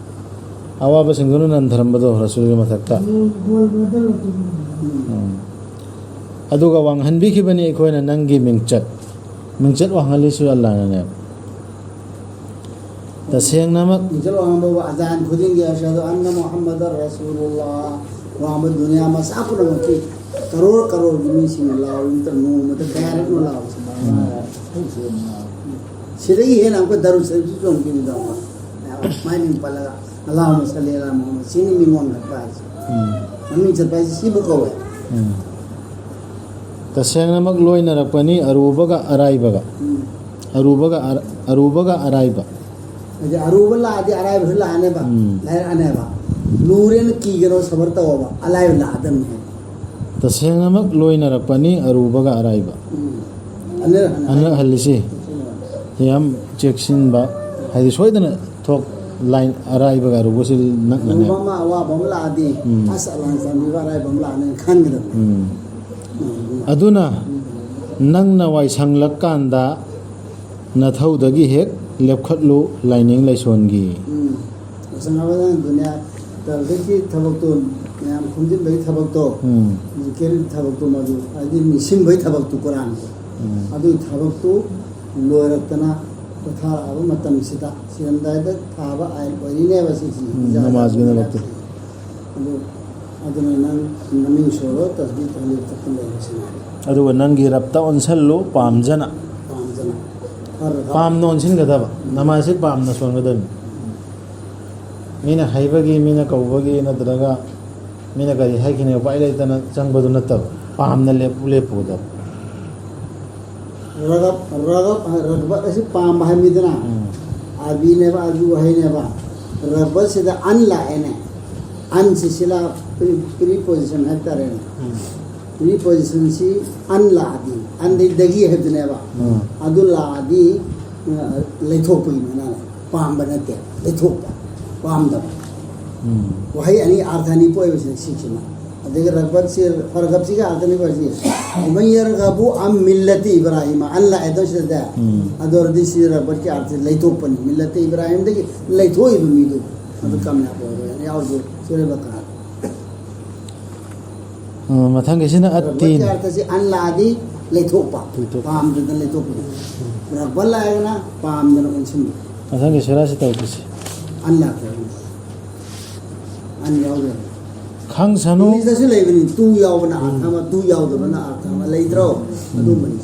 ꯑꯋꯥꯕꯁꯤꯡꯗꯨꯅ ꯅꯟꯊꯔꯝꯕꯗꯣ ꯔꯁꯨꯜꯒꯤ ꯃꯊꯛꯇ꯫ ꯎꯝ꯫ ꯑꯗꯨꯒ ꯋꯥꯡꯍꯟꯕꯤꯈꯤꯕꯅꯤ ꯑꯩꯈꯣꯏꯅ ꯅꯪꯒꯤ ꯃꯤꯡꯆꯠ꯫ ꯃꯤꯡꯆꯠ ꯋꯥꯡꯍꯜꯂꯤꯁꯨ ꯑꯜꯂꯥꯅꯅꯦ꯫ ꯇꯁꯦꯡꯅꯃꯛ꯫ ꯃꯤꯡꯆꯠ ꯋꯥꯡꯍꯟꯕꯕꯨ ꯑꯖꯥꯟ ꯈꯨꯗꯤꯡꯒꯤ "ꯑꯁꯍꯗꯨ ꯑꯟꯅ ꯃꯨꯍꯝꯃꯗꯔ ꯔꯁꯨꯂꯨꯜꯂꯥꯍ" ꯋꯥꯡꯕ ꯗꯨꯅꯤꯌꯥ ꯃꯆꯥ ꯄꯨꯝꯅꯃꯛꯀꯤ ꯀꯔꯣꯔ ꯀꯔꯣꯔꯒꯤ ꯃꯤꯁꯤꯡꯅ ꯂꯥꯎꯔꯤꯕ ꯅꯠꯇ꯭ꯔ ꯅꯣꯡꯃꯗ ꯀꯌꯥꯔꯛꯅꯣ ꯂꯥꯎꯔꯤꯁꯦ? ꯁꯤꯗꯒꯤ ꯍꯦꯟꯅ ꯑꯃꯨꯛꯀ ꯗꯔꯨꯗ ꯁꯔꯤꯐꯁꯨ ꯆꯣꯡꯈꯤꯕꯗꯣ ꯑꯃꯨꯛꯀ꯫ ꯃꯥꯏ ꯃꯤꯡ ꯄꯜꯂꯒ "ꯑꯜꯂꯥꯍꯨꯝꯃ ꯁꯜꯂꯤ ꯑꯂꯥ ꯃꯨꯍꯝꯃꯗ", ꯁꯤꯅꯤ ꯃꯤꯡ ꯋꯥꯡꯈꯠꯄ ꯍꯥꯏꯁꯦ꯫ ꯎꯝ꯫ ꯃꯃꯤꯡ ꯆꯠꯄ ꯍꯥꯏꯁꯦ ꯁꯤꯕꯨ ꯀꯧꯋꯦ꯫ ꯎꯝ꯫ ꯇꯁꯦꯡꯅꯃꯛ ꯂꯣꯏꯅꯔꯛꯄꯅꯤ ꯑꯔꯨꯕꯒ ꯑꯔꯥꯏꯕꯒ꯫ ꯎꯝ꯫ ꯑꯔꯨꯕꯒ ꯑꯔ-, ꯑꯔꯨꯕꯒ ꯑꯔꯥꯏꯕ꯫ ꯍꯥꯏꯗꯤ ꯑꯔꯨꯕ ꯂꯥꯛꯑꯗꯤ ꯑꯔꯥꯏꯕꯁꯨ ꯂꯥꯛꯑꯅꯦꯕ꯫ ꯎꯝ꯫ ꯂꯩꯔꯛꯑꯅꯦꯕ꯫ ꯂꯨꯔꯦꯅ ꯀꯤꯒꯅꯣ, ꯁꯕꯔ ꯇꯧꯑꯣꯕ, ꯑꯂꯥꯏꯕ ꯂꯥꯛꯑꯗꯕꯅꯦꯕ꯫ ꯇꯁꯦꯡꯅꯃꯛ ꯂꯣꯏꯅꯔꯛꯄꯅꯤ ꯑꯔꯨꯕꯒ ꯑꯔꯥꯏꯕ꯫ ꯎꯝ꯫ ꯑꯅꯤꯔꯛ ꯍꯟꯅ ꯑꯅꯤꯔꯛ ꯍꯜꯂꯤꯁꯤ꯫ ꯌꯥꯝ ꯆꯦꯛꯁꯤꯟꯕ, ꯍꯥꯏꯗꯤ ꯁꯣꯏꯗꯅ ꯊꯣꯛ ꯂꯥꯏꯟ ꯑꯔꯥꯏꯕꯒ ꯑꯔꯨꯕꯁꯤ ꯅꯛꯅꯅꯦ꯫ ꯑꯔꯨꯕ ꯑꯃ, ꯑꯋꯥꯕ ꯑꯃ ꯂꯥꯛꯑꯗꯤ, ꯎꯝ꯫ "ꯑꯁ, ꯑꯜꯂꯥꯍꯅ ꯆꯥꯟꯕꯤꯕ ꯑꯔꯥꯏꯕ ꯑꯃ ꯂꯥꯛꯑꯅꯤ" ꯈꯟꯒꯗꯕꯅꯤ꯫ ꯎꯝ꯫ ꯎꯝ꯫ ꯑꯗꯨꯅ ꯅꯪꯅ ꯋꯥꯏ ꯁꯪꯂꯛꯀꯥꯟꯗ ꯅꯊꯧꯗꯒꯤ ꯍꯦꯛ ꯂꯦꯞꯈꯠꯂꯨ ꯂꯥꯏꯅꯤꯡ ꯂꯥꯏꯁꯣꯟꯒꯤ꯫ ꯎꯝ꯫ ꯋꯥꯏ ꯁꯪꯂꯛꯄꯗ ꯗꯨꯅꯤꯌꯥ ꯇꯧꯗꯣꯏꯒꯤ ꯊꯕꯛꯇꯣ, ꯃꯌꯥꯝ ꯈꯣꯝꯖꯤꯟꯕꯒꯤ ꯊꯕꯛꯇꯣ, ꯎꯝ꯫ ꯖꯤꯀꯤꯔ ꯊꯕꯛꯇꯣ, ꯃꯗꯨ ꯍꯥꯏꯗꯤ ꯅꯤꯡꯁꯤꯡꯕꯒꯤ ꯊꯕꯛꯇꯣ ꯀꯨꯔꯥꯟꯒꯤ꯫ ꯎꯝ꯫ ꯑꯗꯨꯒꯤ ꯊꯕꯛꯇꯨ ꯂꯣꯏꯔꯛꯇꯅ ꯄꯣꯊꯥꯔꯛꯑꯕ ꯃꯇꯝꯁꯤꯗ, ꯁꯤꯔꯝꯗꯥꯏꯗ ꯊꯥꯕ ꯑꯥꯏꯟ ꯑꯣꯏꯔꯤꯅꯦꯕ ꯁꯤꯁꯤ꯫ ꯎꯝ, ꯏꯖꯥꯖꯥ ꯅꯃꯥꯖꯒꯤ ꯅꯃꯥꯖ ꯅꯃꯛꯇ꯫ ꯑꯗꯨ, ꯑꯗꯨꯅ ꯅꯪ ꯃꯃꯤꯡ ꯁꯣꯔꯣ, ꯇꯁꯕꯤ ꯇꯍꯂꯤꯜ ꯇꯛꯄ ꯂꯩꯔꯁꯤꯅ꯫ ꯑꯗꯨꯒ ꯅꯪꯒꯤ ꯔꯕꯇ ꯑꯣꯟꯁꯜꯂꯨ, ꯄꯥꯝꯖꯅ꯫ ꯄꯥꯝꯖꯅ꯫ ꯐꯔꯒ ꯄꯥꯝꯅ ꯑꯣꯟꯁꯤꯟꯒꯗꯕ, ꯅꯃꯥꯖꯁꯤ ꯄꯥꯝꯅ ꯁꯣꯟꯒꯗꯕꯅꯤ꯫ ꯃꯤꯅ ꯍꯩꯕꯒꯤ, ꯃꯤꯅ ꯀꯧꯕꯒꯤ, ꯅꯠꯇ꯭ꯔꯒ ꯃꯤꯅ ꯀꯔꯤ ꯍꯥꯏꯈꯤꯅꯤ ꯎꯄꯥꯏ ꯂꯩꯇꯅ ꯆꯪꯕꯗꯨ ꯅꯠꯇꯕ, ꯄꯥꯝꯅ ꯂꯦꯞ-, ꯂꯦꯞꯄꯨꯒꯗꯕ꯫ ꯔꯒꯕ, ꯔꯒꯕ, ꯔꯒꯕꯠ ꯑꯁꯤ ꯄꯥꯝꯕ ꯍꯥꯏꯕꯅꯤꯗꯅ꯫ ꯎꯝ꯫ ꯑꯥꯔꯕꯤꯅꯦꯕ, ꯑꯥꯔꯕꯤ ꯋꯥꯍꯩꯅꯦꯕ꯫ ꯔꯒꯕꯠꯁꯤꯗ ꯑꯟ ꯂꯥꯛꯑꯦꯅꯦ꯫ ꯑꯟꯁꯤ ꯁꯤꯂꯥ ꯄ꯭ꯔꯤ-, ꯄ꯭ꯔꯤꯄꯣꯖꯤꯁꯟ ꯍꯥꯏꯕ ꯇꯥꯔꯦꯅꯦ꯫ ꯎꯝ꯫ ꯄ꯭ꯔꯤꯄꯣꯖꯤꯁꯟꯁꯤ ꯑꯟ ꯂꯥꯛꯑꯗꯤ, ꯑꯟꯗꯤ ꯗꯒꯤ ꯍꯥꯏꯕꯗꯨꯅꯦꯕ꯫ ꯎꯝ꯫ ꯑꯗꯨ ꯂꯥꯛꯑꯗꯤ, ꯑ, ꯂꯩꯊꯣꯛꯄꯒꯤ ꯃꯅꯥꯅꯦ꯫ ꯄꯥꯝꯕ ꯅꯠꯇꯦ, ꯂꯩꯊꯣꯛꯄ, ꯄꯥꯝꯗꯕ꯫ ꯎꯝ꯫ ꯋꯥꯍꯩ ꯑꯅꯤ, ꯑꯥꯔꯊ ꯑꯅꯤ ꯄꯣꯛꯏꯕꯁꯤꯅ ꯁꯤꯁꯤꯅ꯫ ꯑꯗꯒꯤ ꯔꯒꯕꯠꯁꯤ, ꯐꯔꯒꯕꯁꯤꯒꯤ ꯑꯥꯔꯊ ꯑꯅꯤ ꯄꯣꯛꯏꯁꯤ, "ꯃꯟ ꯌꯔꯒꯕꯨ ꯑꯝ ꯃꯤꯜꯂꯇꯤ ꯏꯕ꯭ꯔꯥꯍꯤꯃ", ꯑꯟ ꯂꯥꯛꯑꯦꯗꯣ ꯁꯤꯗ꯫ ꯎꯝ꯫ ꯑꯗꯨ ꯑꯣꯏꯔꯗꯤ ꯁꯤ ꯔꯒꯕꯠꯀꯤ ꯑꯥꯔꯊ ꯂꯩꯊꯣꯛꯄꯅꯤ꯫ ꯃꯤꯜꯂꯇꯤ ꯏꯕ꯭ꯔꯥꯍꯤꯝꯗꯒꯤ ꯂꯩꯊꯣꯛꯏꯕ ꯃꯤꯗꯨ꯫ ꯑꯗꯨ ꯎꯝ꯫ ꯀꯥꯃꯌꯥꯕ ꯑꯣꯏꯔꯣꯏ꯫ ꯌꯥꯎꯔꯁꯨ ꯁꯨꯔꯦ ꯕꯀꯔꯥ꯫ ꯑ, ꯃꯊꯪꯒꯤꯁꯤꯅ ꯔꯒꯕꯠꯀꯤ ꯑꯠꯇꯤꯟ꯫ ꯑꯥꯔꯊꯁꯤ ꯑꯟ ꯂꯥꯛꯑꯗꯤ ꯂꯩꯊꯣꯛꯄ꯫ ꯂꯩꯊꯣꯛꯄ꯫ ꯄꯥꯝꯗ꯭ꯔꯒꯅ ꯂꯩꯊꯣꯛꯄ꯫ ꯔꯒꯕꯠ ꯂꯥꯛꯑꯒꯅ ꯄꯥꯝꯗꯅ ꯑꯣꯟꯁꯤꯟꯕ꯫ ꯃꯊꯪꯒꯤ ꯁꯨꯔꯥꯁꯤ ꯇꯧꯈꯤꯁꯤ꯫ ꯑꯟ ꯂꯥꯛꯇ꯭ꯔꯒꯅ꯫ ꯑꯟ ꯌꯥꯎꯗ꯭ꯔꯒꯅ꯫ ꯈꯪꯁꯅꯨ꯫ ꯏꯪꯂꯤꯁꯇꯁꯨ ꯂꯩꯕꯅꯤ, ꯇꯨ ꯌꯥꯎꯕꯅ ꯑꯥꯔꯊ ꯑꯃ, ꯇꯨ ꯌꯥꯎꯗꯕꯅ ꯑꯥꯔꯊ ꯑꯃ ꯂꯩꯇ꯭ꯔꯣ? ꯎꯝ꯫ ꯑꯗꯨꯝꯕꯅꯤ꯫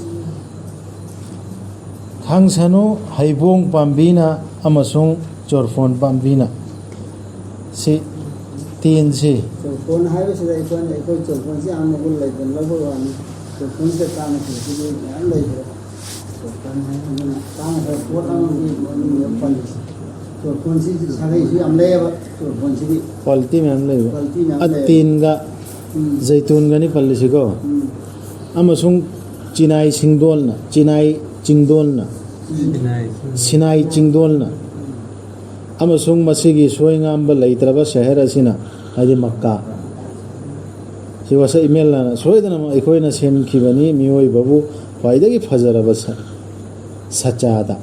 ꯈꯪꯁꯅꯨ, ꯍꯩꯕꯣꯡ ꯄꯥꯝꯕꯤꯅ ꯑꯃꯁꯨꯡ ꯆꯣꯔꯐꯣꯟ ꯄꯥꯝꯕꯤꯅ꯫ ꯁꯤ ꯇꯦꯟꯁꯤ꯫ ꯆꯣꯔꯐꯣꯟ ꯍꯥꯏꯕꯁꯤꯗ ꯑꯩꯈꯣꯏꯅ, ꯑꯩꯈꯣꯏ ꯆꯣꯔꯐꯣꯟꯁꯤ ꯌꯥꯝ ꯃꯒꯨꯟ ꯂꯩꯇꯅ ꯂꯧꯕ ꯋꯥꯅꯤ꯫ ꯆꯣꯔꯐꯣꯟꯁꯤꯗ ꯀꯥꯟꯅ ꯈꯔꯁꯤꯗꯤ ꯃꯌꯥꯝ ꯂꯩꯈ꯭ꯔꯦ꯫ ꯆꯣꯔꯐꯣꯟ ꯍꯥꯏꯕꯁꯤꯅ ꯀꯥꯟꯅ ꯈꯔ ꯄꯣꯠ ꯑꯃꯒꯤ ꯃꯅꯨꯡꯗ ꯄꯜꯂꯤꯁꯦ꯫ ꯆꯨꯔꯐꯣꯟꯁꯤ ꯁꯥꯒꯩꯁꯨ ꯌꯥꯝ ꯂꯩꯌꯦꯕ꯫ ꯆꯨꯔꯐꯣꯟꯁꯤꯗꯤ ꯀ꯭ꯋꯥꯂꯤꯇꯤ ꯃꯌꯥꯝ ꯂꯩꯕ꯫ ꯀ꯭ꯋꯥꯂꯤꯇꯤ ꯃꯌꯥꯝ ꯂꯩꯌꯦꯕ꯫ ꯑꯇꯤꯟꯒ ꯎꯝ꯫ ꯖꯩꯇꯨꯟꯒꯅꯤ ꯄꯜꯂꯤꯁꯤꯀꯣ꯫ ꯎꯝ꯫ ꯑꯃꯁꯨꯡ ꯆꯤꯅꯥꯏ ꯁꯤꯡꯗꯣꯜꯅ, ꯆꯤꯅꯥꯏ ꯆꯤꯡꯗꯣꯜꯅ, ꯁꯤꯅꯥꯏ ꯆꯤꯡꯗꯣꯜꯅ, ꯑꯃꯁꯨꯡ ꯃꯁꯤꯒꯤ ꯁꯣꯏ ꯉꯥꯝꯕ ꯂꯩꯇ꯭ꯔꯕ ꯁꯍꯔ ꯑꯁꯤꯅ, ꯍꯥꯏꯗꯤ ꯃꯛꯀꯥ, ꯁꯤ ꯋꯥꯁꯛ ꯏꯃꯦꯜꯂꯥꯅ ꯁꯣꯏꯗꯅꯃꯛ ꯑꯩꯈꯣꯏꯅ ꯁꯦꯝꯈꯤꯕꯅꯤ, ꯃꯤꯑꯣꯏꯕꯕꯨ ꯈ꯭ꯋꯥꯏꯗꯒꯤ ꯐꯖꯔꯕ ꯁ-, ꯁꯆꯥꯗ꯫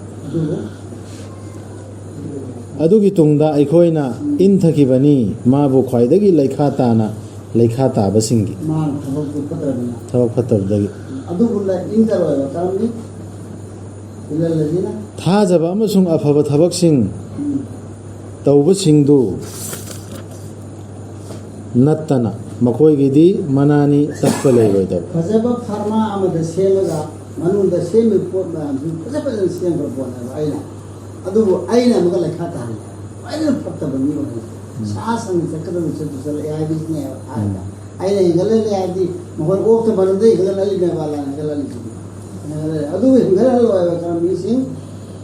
ꯑꯗꯨꯒꯤ ꯇꯨꯡꯗ ꯑꯩꯈꯣꯏꯅ ꯏꯟꯊꯈꯤꯕꯅꯤ, ꯃꯥꯕꯨ ꯈ꯭ꯋꯥꯏꯗꯒꯤ ꯂꯩꯈꯥ ꯇꯥꯅ, ꯂꯩꯈꯥ ꯇꯥꯕꯁꯤꯡꯒꯤ ꯃꯥꯅ ꯊꯕꯛꯇꯨ ꯐꯠꯇ꯭ꯔꯕꯅꯤꯅ꯫ ꯊꯕꯛ ꯐꯠꯇꯕꯗꯒꯤ꯫ ꯑꯗꯨꯒꯨꯝꯅ ꯏꯟꯗ ꯂꯣꯏꯕ ꯀꯔꯝꯅꯤ? ꯏꯜꯍꯜꯂꯁꯤꯅ꯫ ꯊꯥꯖꯕ ꯑꯃꯁꯨꯡ ꯑꯐꯕ ꯊꯕꯛꯁꯤꯡ ꯎꯝ꯫ ꯇꯧꯕꯁꯤꯡꯗꯨ ꯅꯠꯇꯅ ꯃꯈꯣꯏꯒꯤꯗꯤ ꯃꯅꯥꯅꯤ ꯇꯠꯄ ꯂꯩꯔꯣꯏꯗꯕ꯫ ꯐꯖꯕ ꯐꯥꯔꯃꯥ ꯑꯃꯗ ꯁꯦꯝꯃꯒ ꯃꯅꯨꯡꯗ ꯁꯦꯝꯃꯤꯕ ꯄꯣꯠ ꯃꯌꯥꯝꯁꯤ ꯐꯖ ꯐꯖꯅ ꯁꯦꯝꯈ꯭ꯔ ꯄꯣꯠꯅꯦꯕ ꯑꯩꯅ꯫ ꯑꯗꯨꯕꯨ ꯑꯩꯅ ꯑꯃꯨꯛꯀ ꯂꯩꯈꯥ ꯇꯥꯍꯜꯂꯦ꯫ ꯈ꯭ꯋꯥꯏꯗꯒꯤ ꯐꯠꯇꯕ ꯃꯤ ꯑꯣꯏꯍꯜꯂꯦ꯫ ꯎꯝ꯫ ꯁꯥ ꯁꯟ ꯆꯠꯀꯗꯕ ꯆꯠꯇꯨ ꯆꯠꯂꯛꯑꯦ ꯍꯥꯏꯕꯁꯤꯅꯦꯕ ꯍꯥꯏꯕ꯫ ꯎꯝ꯫ ꯑꯩꯅ ꯍꯦꯟꯒꯠꯍꯜꯂꯦ ꯍꯥꯏꯕꯗꯤ ꯃꯈꯣꯏ ꯑꯣꯛꯇ ꯃꯔꯝꯗ ꯍꯦꯟꯒꯠꯍꯜꯂꯛꯏꯅꯦꯕ, ꯑꯂꯥꯅ ꯍꯦꯟꯒꯠꯍꯜꯂꯤꯁꯤꯗꯤ꯫ ꯍꯦꯟꯒꯠꯍꯜꯂꯦ꯫ ꯑꯗꯨꯕꯨ ꯍꯦꯟꯒꯠꯍꯜꯂꯣꯏꯕ ꯀꯔꯝꯕ ꯃꯤꯁꯤꯡ?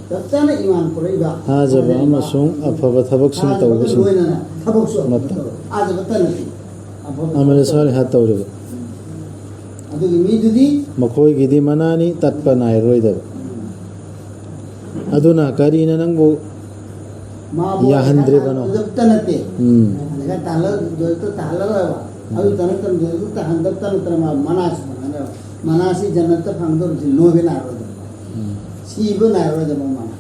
ꯆꯞ ꯆꯥꯅ ꯏꯃꯥꯟ ꯄꯨꯔꯛꯏꯕ꯫ ꯊꯥꯖꯕ ꯍꯥꯏꯔꯤꯕ ꯑꯃꯁꯨꯡ ꯑꯐꯕ ꯊꯕꯛꯁꯤꯡ ꯊꯥꯖꯕꯒ ꯇꯧꯕꯁꯤꯡ꯫ ꯂꯣꯏꯅꯅ ꯊꯕꯛꯁꯨ ꯑꯐꯕ ꯅꯠꯇ꯫ ꯇꯧ꯫ ꯊꯥꯖꯕꯇ ꯅꯠꯇꯦ꯫ ꯑꯐꯕ ꯑꯃꯜ ꯊꯕꯛ ꯁꯥꯂꯤꯍꯥ ꯇꯧꯔꯤꯕ꯫ ꯑꯗꯨꯒꯤ ꯃꯤꯗꯨꯗꯤ ꯃꯈꯣꯏꯒꯤꯗꯤ ꯃꯅꯥꯅꯤ ꯇꯠꯄ ꯅꯥꯏꯔꯔꯣꯏꯗꯕ꯫ ꯑꯗꯨꯅ ꯀꯔꯤꯅ ꯅꯪꯕꯨ ꯃꯥꯕꯨ ꯌꯥꯍꯟꯗ꯭ꯔꯤꯕꯅꯣ? ꯄꯩꯁꯥ ꯇꯥꯟꯕꯗꯇ ꯅꯠꯇꯦ꯫ ꯎꯝ꯫ ꯄꯩꯁꯥ ꯇꯥꯜꯂ-, ꯗꯣꯂꯔꯇ ꯇꯥꯍꯜꯂꯔꯣꯏꯕ꯫ ꯑꯗꯨꯇ ꯅꯠꯇꯅ, ꯗꯣꯂꯔꯇ ꯇꯥꯍꯟꯗꯕꯇ ꯅꯠꯇꯅ ꯃꯥ ꯃꯅꯥꯁꯨ ꯐꯪꯍꯜꯂꯔꯣꯏ꯫ ꯃꯅꯥꯁꯤ ꯖꯟꯅꯠꯇ ꯐꯪꯗꯧꯔꯤꯁꯤ ꯂꯣꯏꯕ ꯅꯥꯏꯔꯣꯏꯗꯕ꯫ ꯎꯝ꯫ ꯁꯤꯕ ꯅꯥꯏꯔꯣꯏꯗꯕ ꯃꯥꯅ꯫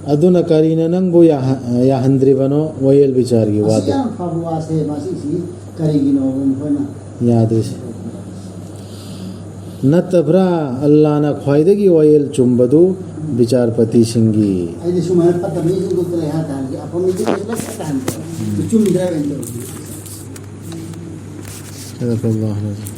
ꯑꯗꯨꯅ ꯀꯔꯤꯅ ꯅꯪꯕꯨ ꯌꯥꯍ-, ꯌꯥꯍꯟꯗ꯭ꯔꯤꯕꯅꯣ ꯋꯥꯌꯦꯜ ꯕꯤꯆꯥꯔꯒꯤ ꯑꯁꯤ ꯋꯥꯗꯨ? ꯌꯥꯝ ꯐꯕ ꯋꯥꯁꯦ, ꯃꯁꯤꯁꯤ ꯀꯔꯤꯒꯤꯅꯣꯕ ꯃꯈꯣꯏꯅ ꯌꯥꯗ꯭ꯔꯤꯁꯦ? ꯅꯠꯇꯕ꯭ꯔꯥ? ꯑꯜꯂꯥꯅ ꯈ꯭ꯋꯥꯏꯗꯒꯤ ꯋꯥꯌꯦꯜ ꯆꯨꯝꯕꯗꯨ ꯕꯤꯆꯥꯔꯄꯇꯤꯁꯤꯡꯒꯤ꯫ ꯑꯩꯗꯤ ꯁꯨꯃꯥꯏꯅ ꯐꯠꯇꯕ ꯃꯤꯁꯤꯡꯗꯨ ꯂꯩ ꯍꯥꯏ ꯇꯥꯔꯗꯤ ꯑꯐꯕ ꯃꯤꯁꯤꯡꯗꯨ ꯂꯣꯏ ꯆꯠꯈ꯭ꯔꯅꯤ꯫ ꯆꯨꯝꯗ꯭ꯔꯥ ꯀꯩꯅꯣ ꯇꯧꯔꯤꯁꯦ? ꯁꯗꯛ ꯑꯜꯂꯥꯍꯨ ꯑꯜ-ꯑꯖꯤꯝ꯫